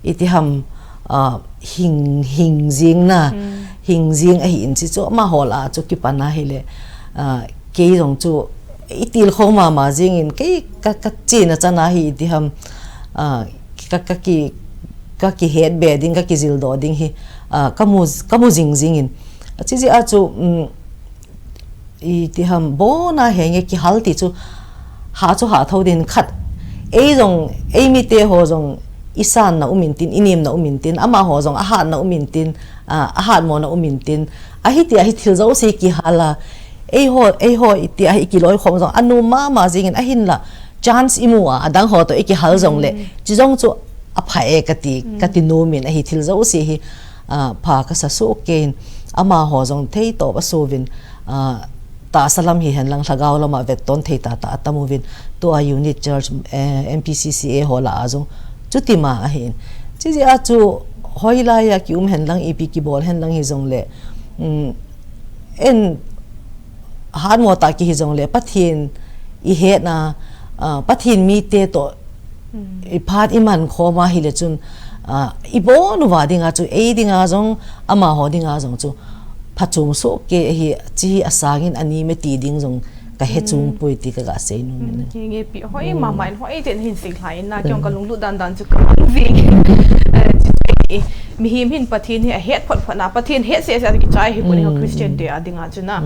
iti ham, ah, hing, hing jing na, hing jing ahin chi chu amaho lah a chu kipan ahile, ah, kei jong chu itilkhou mama jingin kei ka, ka chena chan a hi iti ham, ah, ka, ka ki, ka kihet be ding, ka kijildoh ding hi, ah, ka mu, ka mu jing jingin. Chijeh a chu, um, iti ham, bon a henge kihal ti chu, ha chu ha tho din khat. Ei jong, ei mite ho jong, i sanna um intin, i nemna um intin, amaho jong, ahatna um intin, ah, ahatmona um intin. Ahi tia hi thil jouse kihal a, eiho, eiho, itia hi kiloikhom jong, anom mama jingin ahinla, chance imu a, adang ho toh i kihal jongle, chi jong chu apha e kati, kati nomin ahi thil jouse hi, ah, pha kasa soh kein, amaho jong theitop asuvin, ah, tahsa lam hihen lang lhagao lam a vetton thei tahtah atam uvin, tua unit church, eh, M P C C A ho lah a jong, chutima ahin. Chijeh a chu hoilai a kium hen lang, ipi kibol hen lang hijongle, um, en hatmo tah kihi jongle, Pathen i hetna, ah, Pathen mite toh i phat i man khom ahile chun, ah, i bon uva dinga chu, ei dinga jong, amaho dinga jong chu, phachom soh kei ahi, chi hi asangin ani me ti ding jong ka he chung poi ti ka ga sei nom in. Kei nge pi hoi mama in hoi ten hin sei lhai in na, kei jong ka lunglut dan dan chu ka mang jing. Eh, chi chu, mihem hin Pathen hi ahet phot phot na, Pathen het seh seh a kichai hi pon, Christian te a dinga chu na.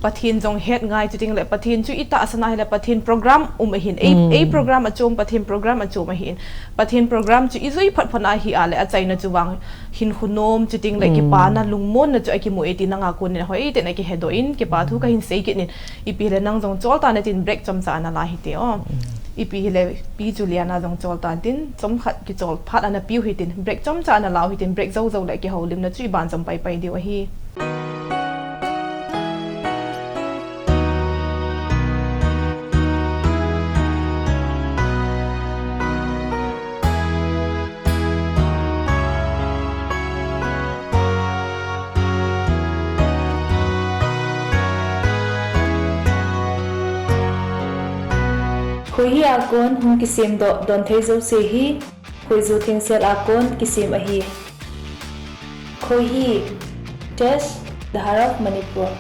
Pathen jong het ngai chuting le, Pathen chu i tahsan ahile Pathen program um ahin, ei, ei program achom, Pathen program achom ahin. Pathen program chu i jui phot phot na hi a le achaina chu vang hinkho nom chuting le kipana lungmonna chu akimu e ti nanga kon in hoi ten akihedoh in, kipa thu ka hin sei kit in. Ipi le nang jong chol tan tin break chomcha ana la hite o. Ipi hile Pi Juliana jong chol tan tin chomkhat kichol phat ana piu hitin, break chomcha ana lau hitin, break jou jou le kihoulimna chu i banjom pai pai diu ahi. Khohi a kon hung kisemdoh don thei jouse hi khoiju thengsel a kon kisem ahi. Khohi, Tesh, The Heart of Manipur.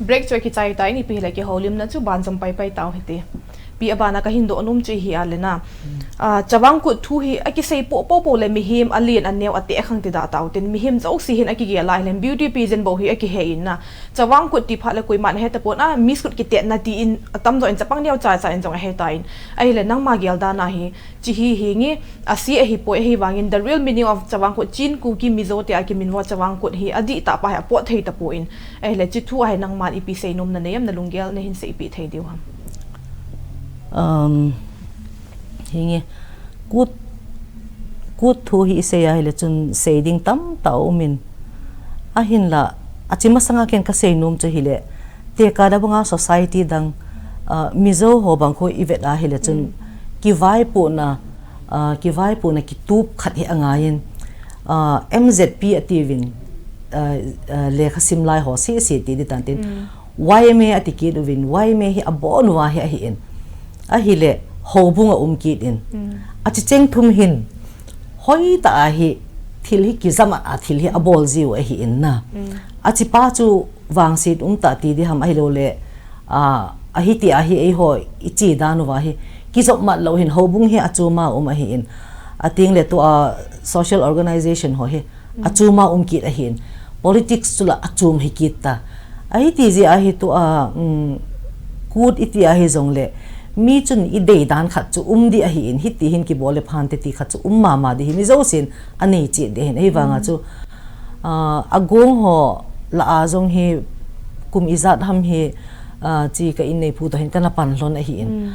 Break chu akichai ta in, ipi hile kihoulimna chu banjom paipai tau hite. Pi abana kahin doh nom chu hi a le na. Ah, Chavang Kut thu hi akisei popo po le mihem alen aneo ateh khang ti da tau tin, mihem jouse hin akigel a hile beauty pageant bou hi akihe in na. Chavang Kut ti phat le koiman ahe tapon a, Miss Kut kitetna ti in atamjo in chapang neo cha cha in jong ahe ta in. Ahile nangma gel dan a hi, chi hi hi nge, ase ahipoi, ahivangin the real meaning of Chavang Kut, Chin, Kuki, Mizo te a kiminvo Chavang Kut hi adih tah pa hi apot thei tapon. Ahile chi thu a hi nangman ipi seinom nanei em, nalunggel nahin seipeh thei diu ham? Um, hi nge, Kut, Kut thu hi isei a hile chun sei ding tamtah aumin. Ahinla, achi masanga ken kaseinom chu hile, tekah a banga society dang, ah, Mizo ho bang khu ivet a hile chun, kivaipohna, ah, kivaipohna kitup khat hi angaiyin, ah, M Z P atiuvin, ah, ah, lekha sim lai ho sese ti di tan tin. Y M A ati kit uvin, Y M A hi abon uva hi ahin. Ahile, houbung a um kit in. Achi cheng thum hin, hoitah a hi, thil hi kijamat a thil hi abol jiu ahin na. Achi pa chu vangset umtah ti di ham ahilouleh, ah, ahiti a hi eiho ichi dan uva hi, kijopmat lou hin houbung hi achom a um ahin. Atengle tua social organization ho hi, achom a um kit ahin. Politics chu la achom hi kit ta. Ahiti jeh a hi tua, um, Kut iti a hi jongle, mi chun idei dan khat chu um di ahin, hiti hin kibol le phante ti khat chu um mama di hi, mi jousen anei chet di ahin. Ahivanga chu, ah, agong ho lah a jong hi kum ijat ham hi, ah, chi ka inneipu toh hin kana pan lhon ahin.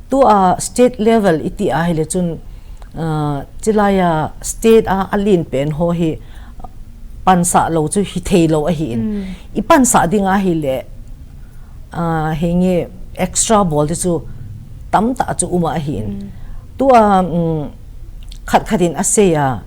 Tua state level iti a hile chun, ah, chilai a state a alen pen ho hi pansah lou chu hithei lou ahin. Ipansah ding a hile, ah, hi nge extra bol di chu tamtah chu um ahin. Tua, um, khat khat in asei a,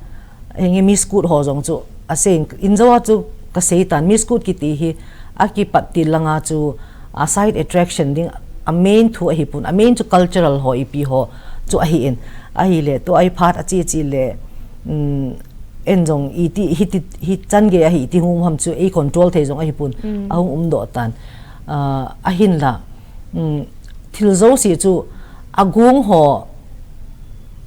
hi nge Miss Kut ho jong chu asei in, in jo a chu kasei tan, Miss Kut kiti hi akipat til langa chu a side attraction ding a main thu ahipon, a main chu cultural ho ipi ho chu ahin. Ahile, tua hi phat achi chi le, um, en jong iti, hiti, hichan gei ahi, iti hung um ham chu ei control thei jong ahipon, ahung umdoh tan. Ah, ahinla, um, thil jouse chu agong ho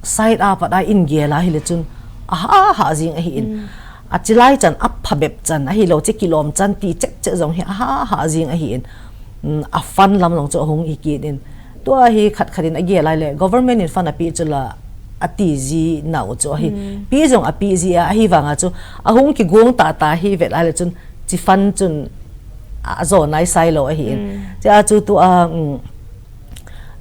side a pat a in gel a hile chun aha ha jing ahin. Achilai chan aphabep chan ahilou, chi kilom chan ti cheh cheh jong hi aha ha jing ahin. Um, a fun lam jong chu ahung hi kit in. Tua hi khat khat in agel a le government in fund api chu la ati ji nau chu ahi. Pi jong api ji a, ahivanga chu ahung kigong tah tah hi vet a le chun chi fund chun ajo nai sai lou ahin. Chia chu tua, um,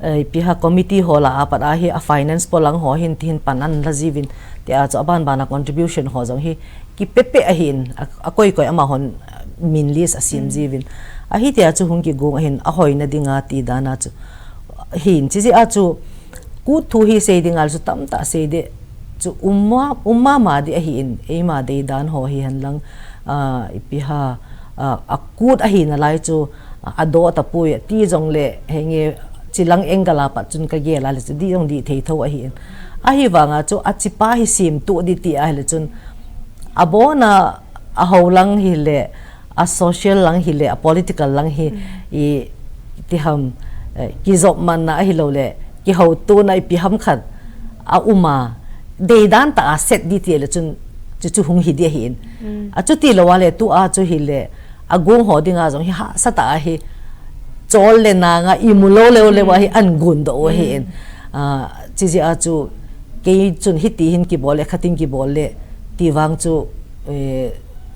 eh, ipi ham committee ho lah a pat a hi a finance polang ho hin tihin pan anla jiuvin. Tia chu aban ban a contribution ho jong hi kipepe ahin, a, akoi koi amahon, ah, min list asem jiuvin. Ahi tia chu hung kigong ahin, ahoina dinga ti dan a chu. Hin, chi jeh a chu, Kut thu hi sei ding a le chu tamtah sei di chu um ma, um mama di ahin, eima dei dan ho hihen lang, ah, ipi ham, ah, a Kut ahina lai chu, ah, adoh tapoi, ti jongle, hi nge, chilang angle a pat chun kagel a le chu, di jong di thei tho ahin. Ahivanga chu, achi pa hi semtup di ti a hile chun, abon a, aho lang hile, a social lang hile, a political lang hi, iti ham, eh, kijopmatna ahilou le, kihoutona ipi ham khat aum a, deidan tah a set di ti le chun, chu chu hung hi di ahin. Achuti lou a le, tua chu hile, agong ho dinga jong hi hahsa tah a hi, chol le nang a imu lou le, lou a hi an gon doh u ahin. Ah, chi jeh a chu, kei chun hiti hin kibol le, khatin kibol le, ti vang chu, eh,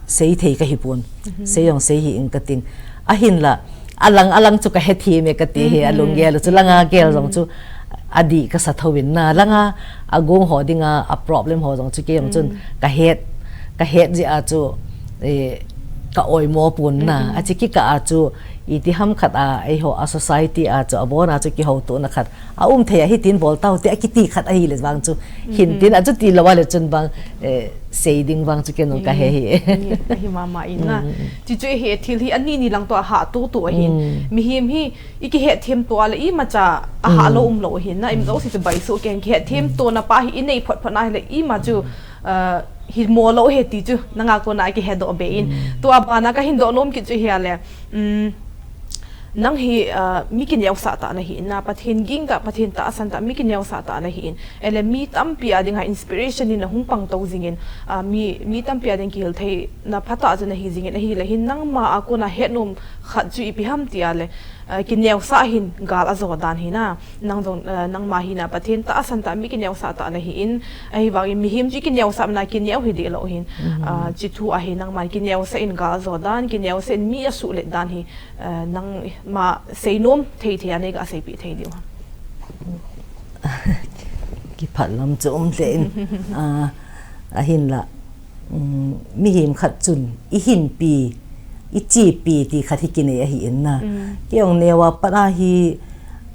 sei thei kahi pon. Sei jong sei hih in kating. Ahinla, alang, alang chu kahethem e kati hi, alunggel chu langa gel jong chu adih kasa tho in na. Langa agong ho dinga a problem ho jong chu kei jong chun kahet, kahet jeh a chu, eh, ka oimo pon na. Achi kikah a chu iti ham khat a, eiho a society a chu abon a chu kihoutona khat aum thei a, hitin bol tau te akiti khat ahile vang chu. Hintin achuti lou a le chun vang, eh, sei ding vang chu ken jong kahe hi. Ahi mama in na. Chi chu hi thil hi ani ni lang toh ahah tutu ahin. Mihem hi ikihetthem to a le imacha ahah lou um lou ahin na. Im jouse chu baisoh kei hen, kihetthem tona pa hi inei phot phot na hile ima chu Hi mo lou he ti chu nanga kona kihedoh be in. Tua bana kahin doh nom kit chu hia le, nang hi mi kineosah tah nahi in na, Pathen ging tah, Pathen tahsan tah, mi kineosah tah nahi in. Ele mi tampi a dinga inspiration in nahung pang tou jing in, mi tampi a ding kihil theina phatah chu nahi jing in, ahile hin nangma a kona hetnom khat chu ipi ham tia le, kineosah hin gal ajo dan hi na. Nang jong, nangma hi na Pathen tahsan tah, mi kineosah tah nahi in, ahivangin mihem chu kineosah na kineo hi deh lou hin. Chi thu ahi nangma kineosah in gal ajo dan, kineosah in mi asuhlet dan hi, nangma seinom thei thei a nei ga seipeh thei diu ham? Kiphatlam chu um lheh in, ahinla, mihem khat chun ihinpi, ichepi ti khat hi kinei ahi in na. Kei jong neo a pat a hi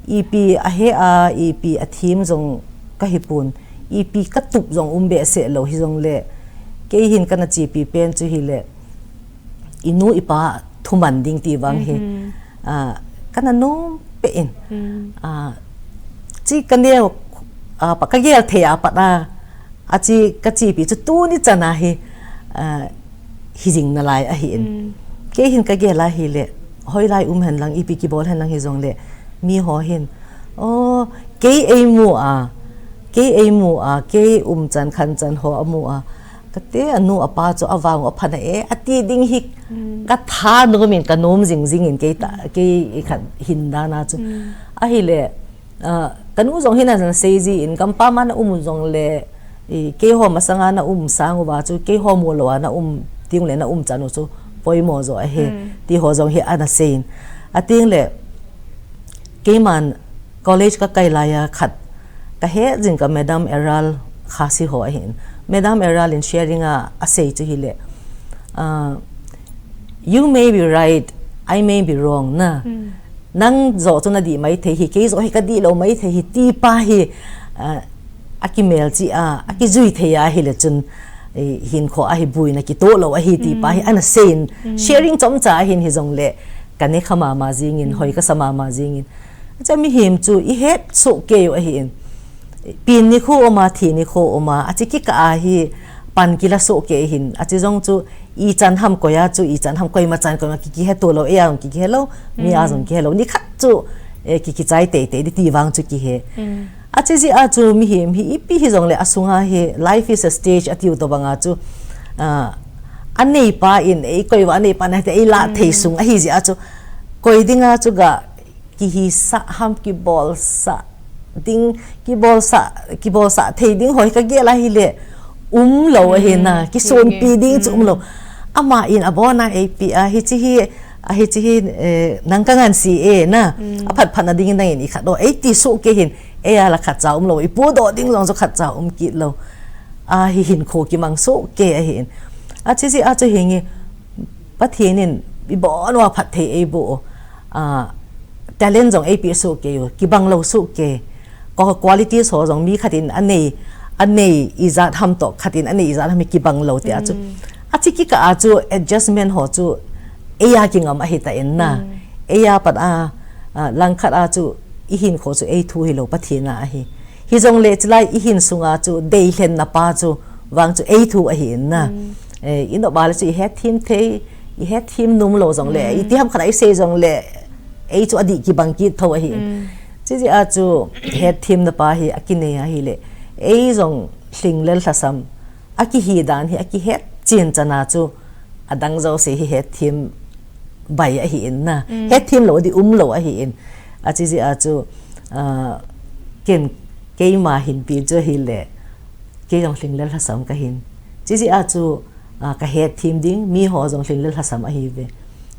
ipi ahe a, ipi athem jong kahipon, ipi katup jong um behseh lou hijongle, kei hin kana chepi pen chu hile, inu ipa thuman ding ti vang hi, kana nom peh in. Chi kaneo, kagel thei a pat a, achi kachepi chu tuni chan a hi, hijing nalai ahi in. Kei hin kagel a hile, hoilai um hen lang, ipi kibol hen lang hijongle, miho hin, o, kei eimu a, kei eimu a, kei umchan khanchan ho amu a, kate anu apa chu avang u aphan a e, ati ding hi kathanom in kanom jing jing in kei ta, kei khat hin dan a chu. Ahile, kanu jong hin ana sei ji in, gampam a na um u jongle, keiho masanga na um sang uva chu, keiho mu lou a na um teng ule na umchan u chu poimo jo ahi, tiho jong hi ana sei in. Atengle, keiman college kakai lai a khat kahet jing ka Madam Errol Khasi ho ahin. Madam Errol in sharing a asei chu hile, you may be right, I may be wrong na. Nang joh chu nadih maithei hi, kei joh hi kadih lou maithei hi, ti pa hi, akimelchih a, akijui thei a hile chun, hinkho a hi buina kitoh lou ahi, ti pa hi ana sei in, sharing chomcha ahin hijongle, kane kha mama jing in, hoi kasa mama jing in. Acha mihem chu ihet soh kei u ahi in. Pen nikho um a, thi nikho um a, achi kikah a hi pan kila soh kei hin. Achi jong chu ichan ham koi a chu, ichan ham koima chan koima kikihe to lou, ei a jong kikihe lou, mi a jong kihe lou. Nikhat chu, kikichai teitei di ti vang chu kihe. Achi jeh a chu mihem hi ipi hijongle asunga hi life is a stage atiu tobang a chu, aneipa in, ei koi uva aneipa nahite, ei lah thei sung ahi jeh a chu, koi dinga chu ga kihisah ham, kibolsah ding, kibolsah, kibolsah thei ding ho hi kagel a hile um lou ahi na, kisonpi ding chu um lou. Ama in abon a eipeh a, hiche hi, hiche hi, nang kangansi e na, aphat phat na dingin nangin ikhat o, eiti soh kei hin, ei a la khatcha um lou, ipodoh ding jong chu khatcha um kit lou. Ahi hinkho kimang soh kei ahi in. Achi jeh a chu hinge, Pathen in ibon uva phatthei eiboh u, talent jong eipeh soh kei u, kibang lou soh kei. Qualities ho jong mi khat in anei, anei ijat ham toh khat in anei ijat ham hi kibang lou tia chu. Achi kikah a chu adjustment ho chu ei a kingam ahitan na. Ei a pat a, langkhat a chu ihinkho chu eithu hilou, Pathen a ahi. Hijongle chulai ihin sunga chu deilhenna pa chu vang chu eithu ahi in na. Inop a le chu ihetthem thei, ihetthem nom lou jongle, iti ham khat a isei jongle, ei chu adih kibang kit tho ahi in. Chijeh a chu hetthemna pa hi akinei ahile, ei jong lhinglel lhasam akihi dan hi akihet chen chana chu adang jouse hi hetthem bai ahi in na. Hetthem lou di um lou ahi in. Achi jeh a chu, ken keima hinpi chu ahile, kei jong lhinglel lhasam kahin. Chijeh a chu, kahetthem ding, miho jong lhinglel lhasam ahiuve.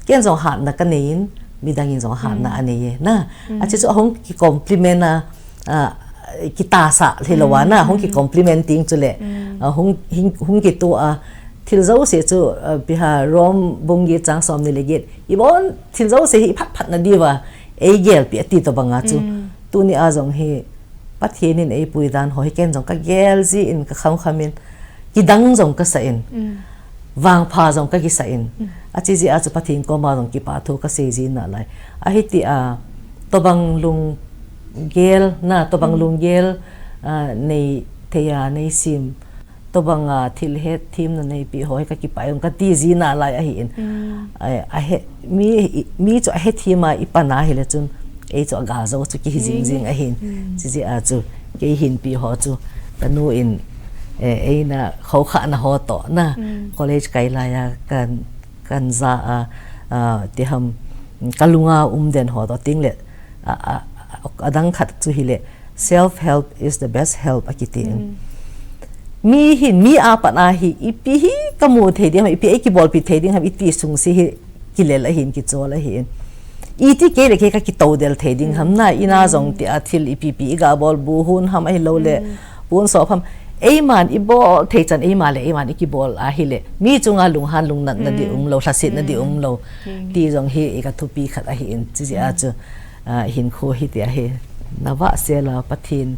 Ken jong hatna kanei in, midang in jong hatna anei e na. Achi chu ahung kicompliment a, kitahsah hilou a na, hung kicompliment ting chule, hung kitoh a, thil jouse chu, ipi ham, Rome bung get chang somni le get, ibon thil jouse hi iphat phat na diuva eigelpeh ati tobang a chu, tuni a jong hi Pathen in eipui dan ho hi ken jong kagel jin, kakham kham in, kidang jong kasah in, vangpha jong kakisah in. Achi jeh a chu Pathen koma jong kipathu kasei ji nalai. Ahiti a, tobang lunggel na, tobang lunggel nei thei a, nei sem, Tobanga thil hetthemna neipi ho hi kakipah e kati jing nalai ahin. Ai, ahe, mi, mi chu ahethem a ipan ahile chun, ei chu agal jou chu kihi jingjing ahin. Chijeh a chu, kei hinpi ho chu, kanu in, eh, eina khoukhahna ho toh na, college kai laiya kan, kan ja a, a, tiham, kalunga um den ho toh, tingle, a, a, a, adang khat chu hile, "Self help is the best help," akiti in. Mi hin, mi apat a hi, ipi hi kamu thei ding ham, ipi ei kibolpi thei ding ham, iti sungse hi kilel ahin, kichol ahin. Iti kei le kei kakitoudel thei ding ham na, ina jong tia thil ipi pi iga bol, bu hon ham ahilouleh, pon sop ham. Eiman ibol thei chan eima le eiman ikibol ahile, mi chunga lunghan lungnatna di umlou, lhasetna di umlou. Ti jong hi ikathupi khat ahin, chijeh a chu, a, hinkho hitia hi, navah sela Pathen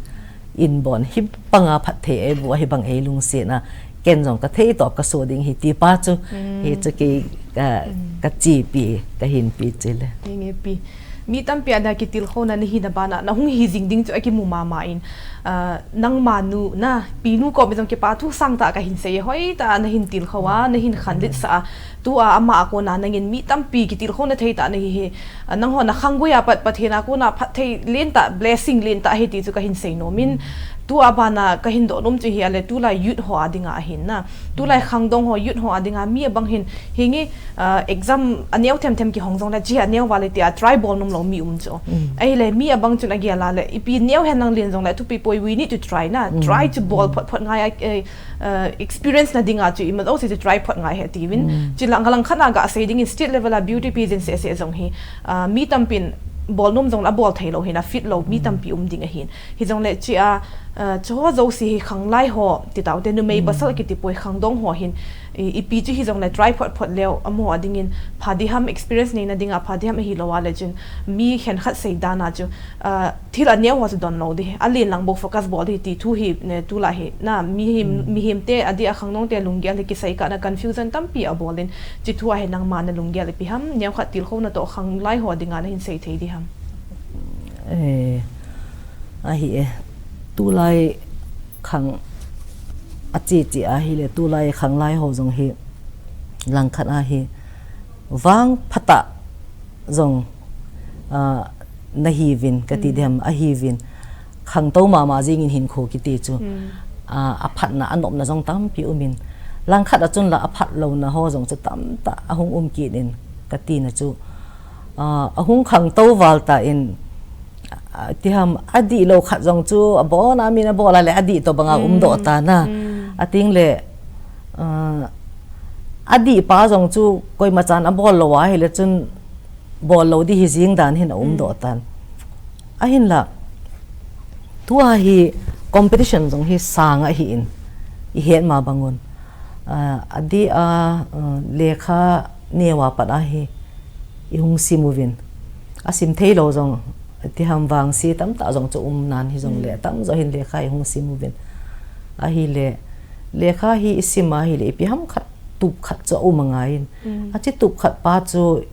in bon hi banga phatthei eiboh a hibang eilungset a, ken jong kathei toh kaso ding hi tipa chu, hichu kei, a, kachepi, kahinpi chule. Mi tampi a nakitilkhouna nahina bana, nahung hi jing ding chu akimu mama in, a, nangma nu na, pinu kom jong kipa thu sangtah kahin sei, hoitah a nahin tilkhou a, nahin khanletsah a, tua ama a kona nangin mi tampi kitilkhouna theitah nahi hi, a, nangho nakhanggui a pat Pathen a kona phatthei lentah, blessing lentah ahi ti chu kahin seinom in, tua bana kahin dohnom chu hi ale tulai youth ho a dinga ahin na, tulai khangdong ho youth ho a dinga mi abang hin, hinge, a, exam aneo themthem kihong jongle, chi aneo vale tia try bol nomlou mi um chu. Ahile mi abang chun agel a le, ipi neo henlang len jongle, thupi poi, we need to try na, try chu bol photphot ngai a, eh, experience na dinga chu ima jouse chu try phot ngai ahi tiuvin. Chi lang, langkhat a gasei dingin state level a beauty pageant seh seh jong hi, a, mi tampin bol nom jongle abol theilou hina, fit lou mi tampi um ding ahin. Hijongle chia, a, chuho jouse hi khanglai ho, titaute numei pasal kiti poi, khangdong ho hin, i, ipi chu hijongle try photphot leu, amaho a dingin pha diham, experience neina dinga pha diham, ahilou a le chun mi khenkhat sei dan a chu, a, thil aneo ho chu donlou ding, alen lang bou focus bol ding ti thu hi, ne, tulai hi, na, mihem, mihemte, adeh a khangdongte lunggel hi kisei kah na confusion tampi abol in, chi thu a hi nangma nalunggel ipi ham, neokhat tilkhouna toh khanglai ho dinga nahin sei thei diham. Eh, ahi e, tulai khang acheche ahile, tulai khanglai ho jong hi langkhat a hi vangphatah jong, a, nahiuvin, kati diham, ahiuvin. Khangtou mama jengin hinkho kiti chu, a, aphatna, anopna jong tampi umin. Langkhat a chun la aphatlouna ho jong chu tamtah ahung um kit in, katina chu, a, ahung khangtou val tan, a, tiham, adihlou khat jong chu abona min abol a le adih tobanga umdoh tan a. Atengle, a, adihpa jong chu koimachan abollou ahile chun bollou ding hi jeng dan hin aumdoh tan. Ahinla, tua hi competition jong hi sang ahin, ihet ma bangun, a, adeh a, a, lekha neo a pat a hi ihung sim uvin, asim theilou jong, tiham, vangse tamtah jong chu um nan hijongle, tamjo hin lekha ihung sim uvin. Ahile, lekha hi isim ahile, ipi ham khat, tup khat chu aum angaiyin. Achi tup khat pa chu,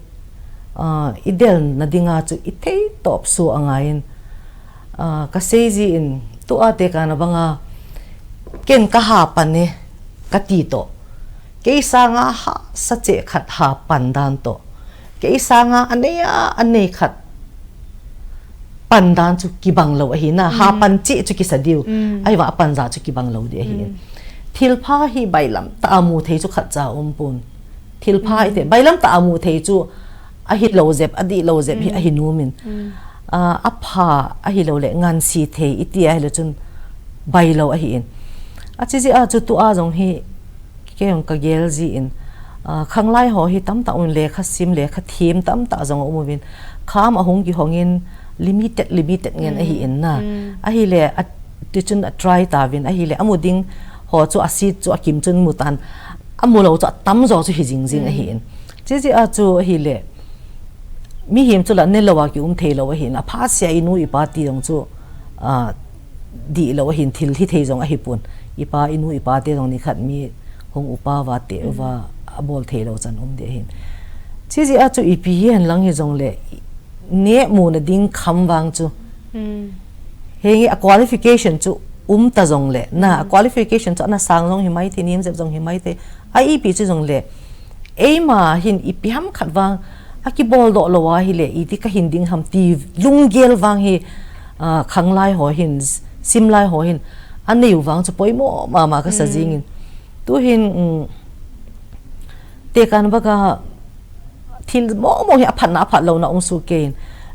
a, idelna dinga chu itheitop soh angaiyin. A, kasei jin, tua tekahna banga, ken kahapan e, kati toh, kei sanga hahsa cheh khat hapan dan toh, kei sanga anei a, anei khat pan dan chu kibanglou ahina, hapan cheh chu kisa diu, ahivang apan ja chu kibanglou ding ahin. Thilpha hi bailamtah a mu thei chu khatcha umpon. Thilpha ite, bailamtah a mu thei chu ahilou jep, adihlou jep hi ahi nomin. A, apha ahilouleh ngansi thei iti ahile chun bailou ahin. Achi jeh a chu tua jong hi kei jong kagel jin, a, khanglai ho hi tamtah um, lekha sim, lekha them tamtah jong aum uvin. Kham ahung kihongin limited, limited ngen ahin na. Ahile, a, tichun atry tauvin, ahile, amu ding ho chu asit chu akim chun mutan, amulou chu atamjo chu hi jingjing ahin. Chi jeh a chu ahile, mihem chu la nelou a kium theilou ahin, apha sea inu ipa ti jong chu, a, dihlou ahin, thil hithei jong ahipon. Ipa, inu ipa te jong nikhat mi hung upa uva te uva abol theilou chan um ding ahin. Chi jeh a chu ipi hihen lang hijongle, nehmuna ding kham vang chu, henge a qualification chu um ta jong le, na, qualification chu ana sang jong hi mai thei, nem jep jong hi mai thei. A ipi chu jong le, eima hin ipi ham khat vang, a kibol doh lo a hi le, iti ka hin ding ham ti lunggel vang hi, ah, khanglai ho hin, simlai ho hin, a neiu vang chu poimo mama ka sa jing in. Tu hin, um, te kan baka, thil mong mong hi a phatna, a phat louna um su kein.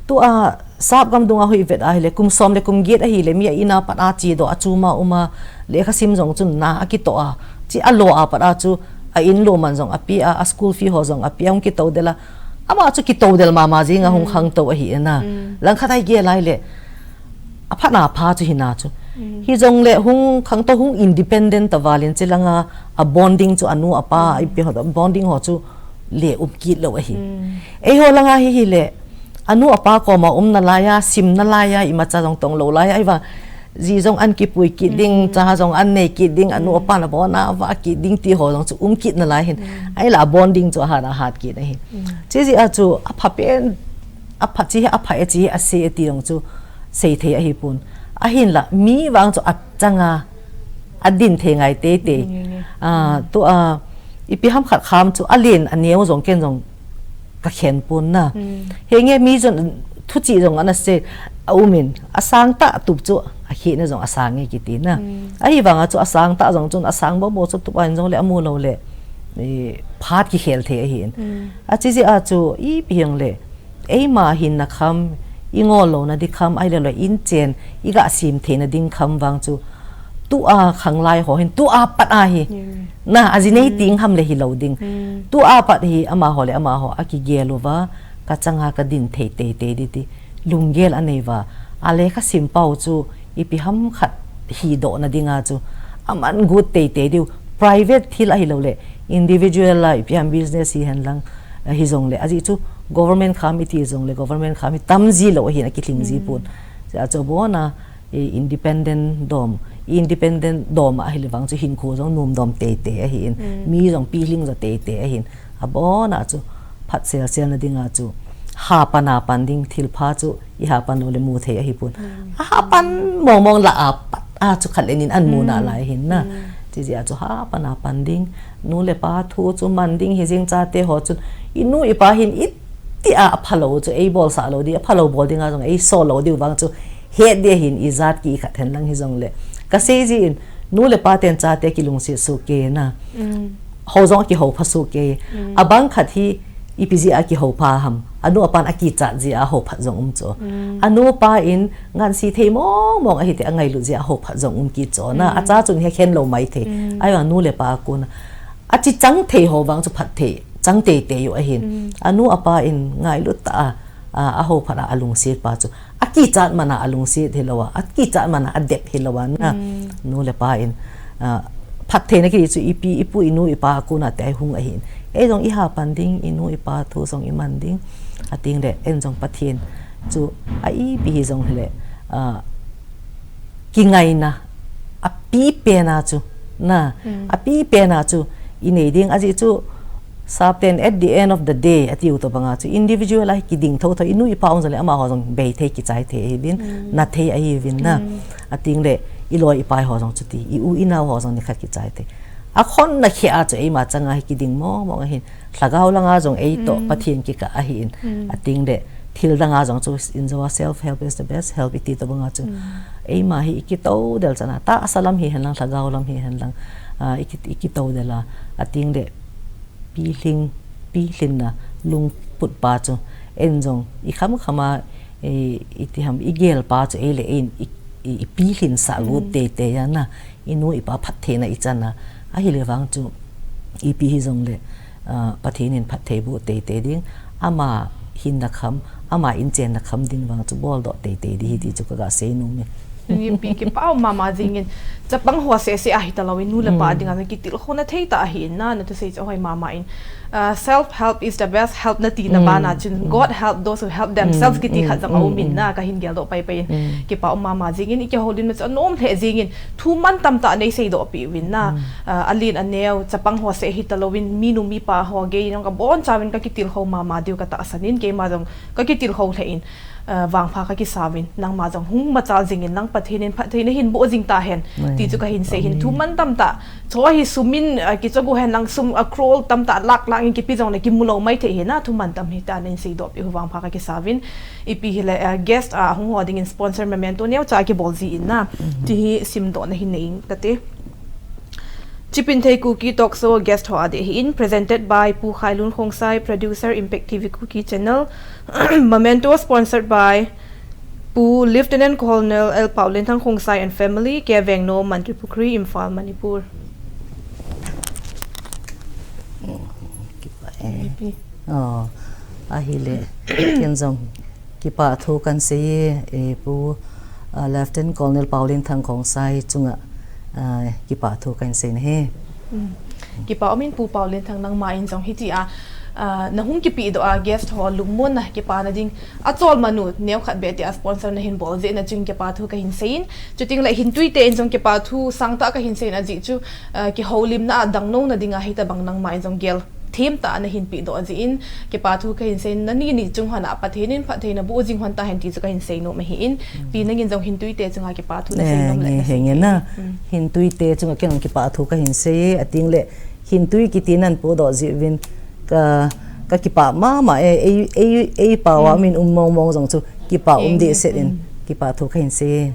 Tu a, sap gam dunga hui vet a hi le, kum som le kum get a hi le, mi a ina pat a chi do a chu ma uma, le ka sim jong chun na a kito a, chi a lo a pat a chu, a in lo man jong a pi a, a school fee ho jong a pi a, hung kito del a. Ama chu kito del mama jing a hung khang to a hi na. Lang khat ai ge lai le, a phatna pha chu hi na chu. Hi jong le hung khang to hung independent ta valin chi langa a bonding chu a nu a pa, ipi ho bonding ho chu le um kit lo a hi. Ei ho langa hi hi le, a nu a pa koma um na lai a, sim na lai a, ima cha jong tong lo lai a, i va ji jong an kipui kit ding, cha jong an nei kit ding, a nu a pa na bona va kit ding ti ho jong chu um kit na lai hin. Ai la bonding chu a hat a hat kit a hi. Chi ji a chu a pha pen, a pha chi, a pha e chi, a se e ti jong chu sei thei a hi pun. A hin la, mi vang chu a changa, a din thei ngai te te. Ah, tu a, ipi ham khat kham chu, a len, a neo jong ken jong ka khen pon na. He nge mi jong, thu chi jong ana se, a umin, a sang ta tup chu, a khi na jong a sang nge kiti na. A hi vanga chu a sang ta jong chun, a sang bo bo chu tup a in jong le, a mu lo le, e, phat ki khel thei a hi in. A chi ji a chu, ipi hang le, eima hin na kham, i ngol lo na di kham, ai le lo in chen, i ga sim thei na ding kham vang chu, tu a khanglai ho hin, tu a pat a hi. Na, a ji nei ting ham le hi lo ding. Tu a pat hi, ama ho le ama ho, a ki gel uva, ka changa ka din thei te te di ti. Lunggel a nei va, a le ka sim pau chu, ipi ham khat hi do na dinga chu, a man gut te te diu. Private thil a hi lo le, individual la, ipi ham business hi hen lang, a hi jong le, a ji chu government kham i ti jong le, government kham i tam ji lo a hi na ki thling ji pun. Sia chu bo na, i independent dom, i independent dom a hi le vang chu hin khu jong num dom te te a hi in, mi jong pi hling jong te te a hi in, a bo na chu phat sel sel na dinga chu, ha pan a pan ding thil pha chu, i ha pan lo le mu thei a hi pun. A ha pan mong mong la a pat a chu khat le nin an mu na lai hin na. Chi ji a chu ha pan a pan ding, nu le pa thu chu man ding hi jing cha te ho chun, i nu i pa hin i ti a a pha lo chu, ei bol sa lo di, a pha lo bol ding a jong, ei so lo di vang chu, he di hin i jat ki khat hen lang hi jong le. Ka sei ji in, nu le pa ten cha te ki lungsi su ke na. Ho jong a ki ho pha su ke. A bang khat hi, ipi ji a ki ho pha ham. A nu a pan a ki chat ji a ho phat jong um chu. A nu pa in ngan si thei mong mong a hi te a ngai lu ji a ho phat jong um ki chu na. A cha chun he khen lo mai thei. Ai a nu le pa a kun a. A chi chang thei ho vang chu phat thei. Chang te te yu a hin. A nu a pa in ngai lu ta a, a, a ho phat a, a lungsi pa chu. A ki chat mana a lungsi hi lo a. A ki chat mana a dep hi lo a na. Nu le pa in, a, phat thei na ki chu ipi, i pu i nu i pa a kun a te ai hung a hin. Ei jong i ha pan ding, i nu i pa thu jong i man ding. A ting le, en jong Pathen chu a ipi hi jong hi le, a, ki ngai na, a pi pe na chu, na, a pi pe na chu, i nei ding a ji chu, sap ten at the end of the day, a tiu to banga chu, individual a hi ki ding tho tho, i nu i pa ong jong le ama ho jong bei thei ki chai thei hi vin, na thei a hi vin na. A ting le, i loi i pai ho jong chu ti, i u i nau ho jong ni khat ki chai thei. A khon na khia chu eima changa hi ki ding mong mong a hin. Lhagao langa jong ei to Pathen ki ka a hin. A ting le thil danga jong chu in jo self help is the best help i ti to banga chu. Eima hi i ki to del chana ta a sa lam hi hen lang lhagao lam hi hen lang. A, i ki, i ki to del a. A ting le pi hling, pi hling na lung put pa chu. En jong i kham kham a, e, i ti ham i gel pa chu ei le ein i, i, i pi hling sa lut te te ya na. I nu i pa phat thei na i chan a, a hi le vang chu, ipi hi jong le, a, Pathen in phat thei bu te te ding, ama hin na kham, ama in chen na kham ding vang chu bol doh te te di hi ti chu ka ga sei nu mi. Ni pi ki pau mama jing in, chapang ho se se a hi ta lo in nu le pa ding a ki til kho na thei ta a hi in na, na tu sei chu hoi mama in. Uh, self help is the best help na ti na ba na chun, God help those who help themselves ki ti khat jong a um in na ka hin gel doh pai pai in. Ki pau mama jing in i ki ho din ma chu a nom le jing in thu man tam ta nei sei doh pi win na. Uh, a lin a neo chapang ho se hi ta lo win mi nu mi pa ho ge in ka bon cha win ka ki til kho mama diu ka ta san in keima jong ka ki til kho le in. Uh, vangpha kakisauvin, nangma jong hung machal jingin lang Pathen in phatthei nahin boh jing tahen. Ti chu kahin sei hin, thu mantam tah. Chu hi sum in, uh, kichogu hen lang sum a crore tamtah lakh lakh in kipe jongle kimu lou maithei hi na, thu mantam hi tah nahin seidoh peh u vangpha kakisauvin. Ipi hile, uh, guest a hung ho dingin sponsor memento neocha kibol ji in na. Ti hi simdoh nahin nei ing kate. Chipinthei Kuki Talk Show guest ho adeh hi in, presented by Pu Khailun Khongsai, producer Impact T V Kuki Channel. Memento sponsored by Pu Lieutenant Colonel L Paolenthang Khongsai and family, K Vengnom, Mantripukhri, Imphal, Manipur. Kipa e. Ipi. Oh, ahile, ken jong kipah thu kahin sei e, Pu, uh, Lieutenant Colonel Paolenthang Khongsai chunga, uh, kipah thu kahin sei nahi. Kipa umin Pu Paolenthang, nangma in jong hitia, uh, nahung kipedoh a guest ho lungmonna kipana ding acholmanu neokhat beh tia sponsor nahin bol jeh na chun kipah thu kahin sei in. Chuteng le Hintuite in jong kipah thu sangtah kahin sei in ajeh chu, uh, kihoulimna a dangnouna dinga hitobang nangma in jong gel themtah nahin pedoh jeh in, kipah thu kahin sei in, nani ni chung hon a Pathen in phatthei naboh jing hon tahen ti chu kahin seinom ahi in, Pi nangin jong Hintuite chunga kipah thu nasei nom le nasei na. Hintuite chunga ken jong kipah thu kahin sei e, ateng le Hintui kiti nahin podoh jeh uvin ka, kakipah mama e, ei, ei, ei pao a min um mong mong jong chu kipah um dehset in kipah thu kahin sei e.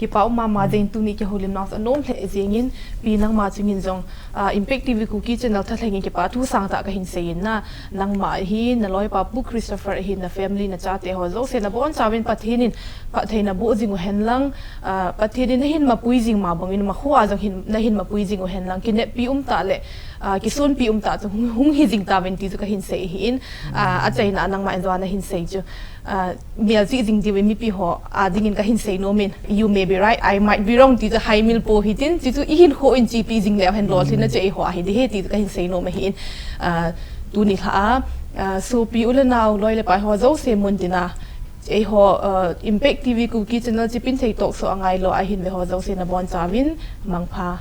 Kipah um mama jeh in tuni kihoulimna chu anom lheh jeng in, Pi nangma chungin jong, uh, Impact T V Kuki Channel thalheng in kipah thu sangtah kahin sei in na, nangma hi, naloipa Pu Christopher hi, na family, nachate ho jouse nabonchauvin Pathen in phatthei naboh jing u hen lang, uh, Pathen in nahin mapui jing ma bangin, makhoa jong hin, nahin mapui jing u hen lang, kineppi umtah le, uh, kisonpi umtah chu hung, hung hi jing tauvin ti chu kahin sei ahi in, uh, achaina nangma in jong nahin sei chu. Uh, melchih jing diuvin mipi ho, uh, dingin kahin seinom in, you may be right, I might be wrong, ti chu haimil pou hitin, ti chu ihinkho in chepi jing leu hen lolhinna chu eiho ahi ding ahi ti chu kahin seinom ahi in, uh, tuni lha a, uh, sopi u le nao, loi le pai ho jouse muntina, eiho, uh, Impact T V Kuki Channel Chipinthei Talk Show angailou a hinve ho jouse nabonchauvin mangpha.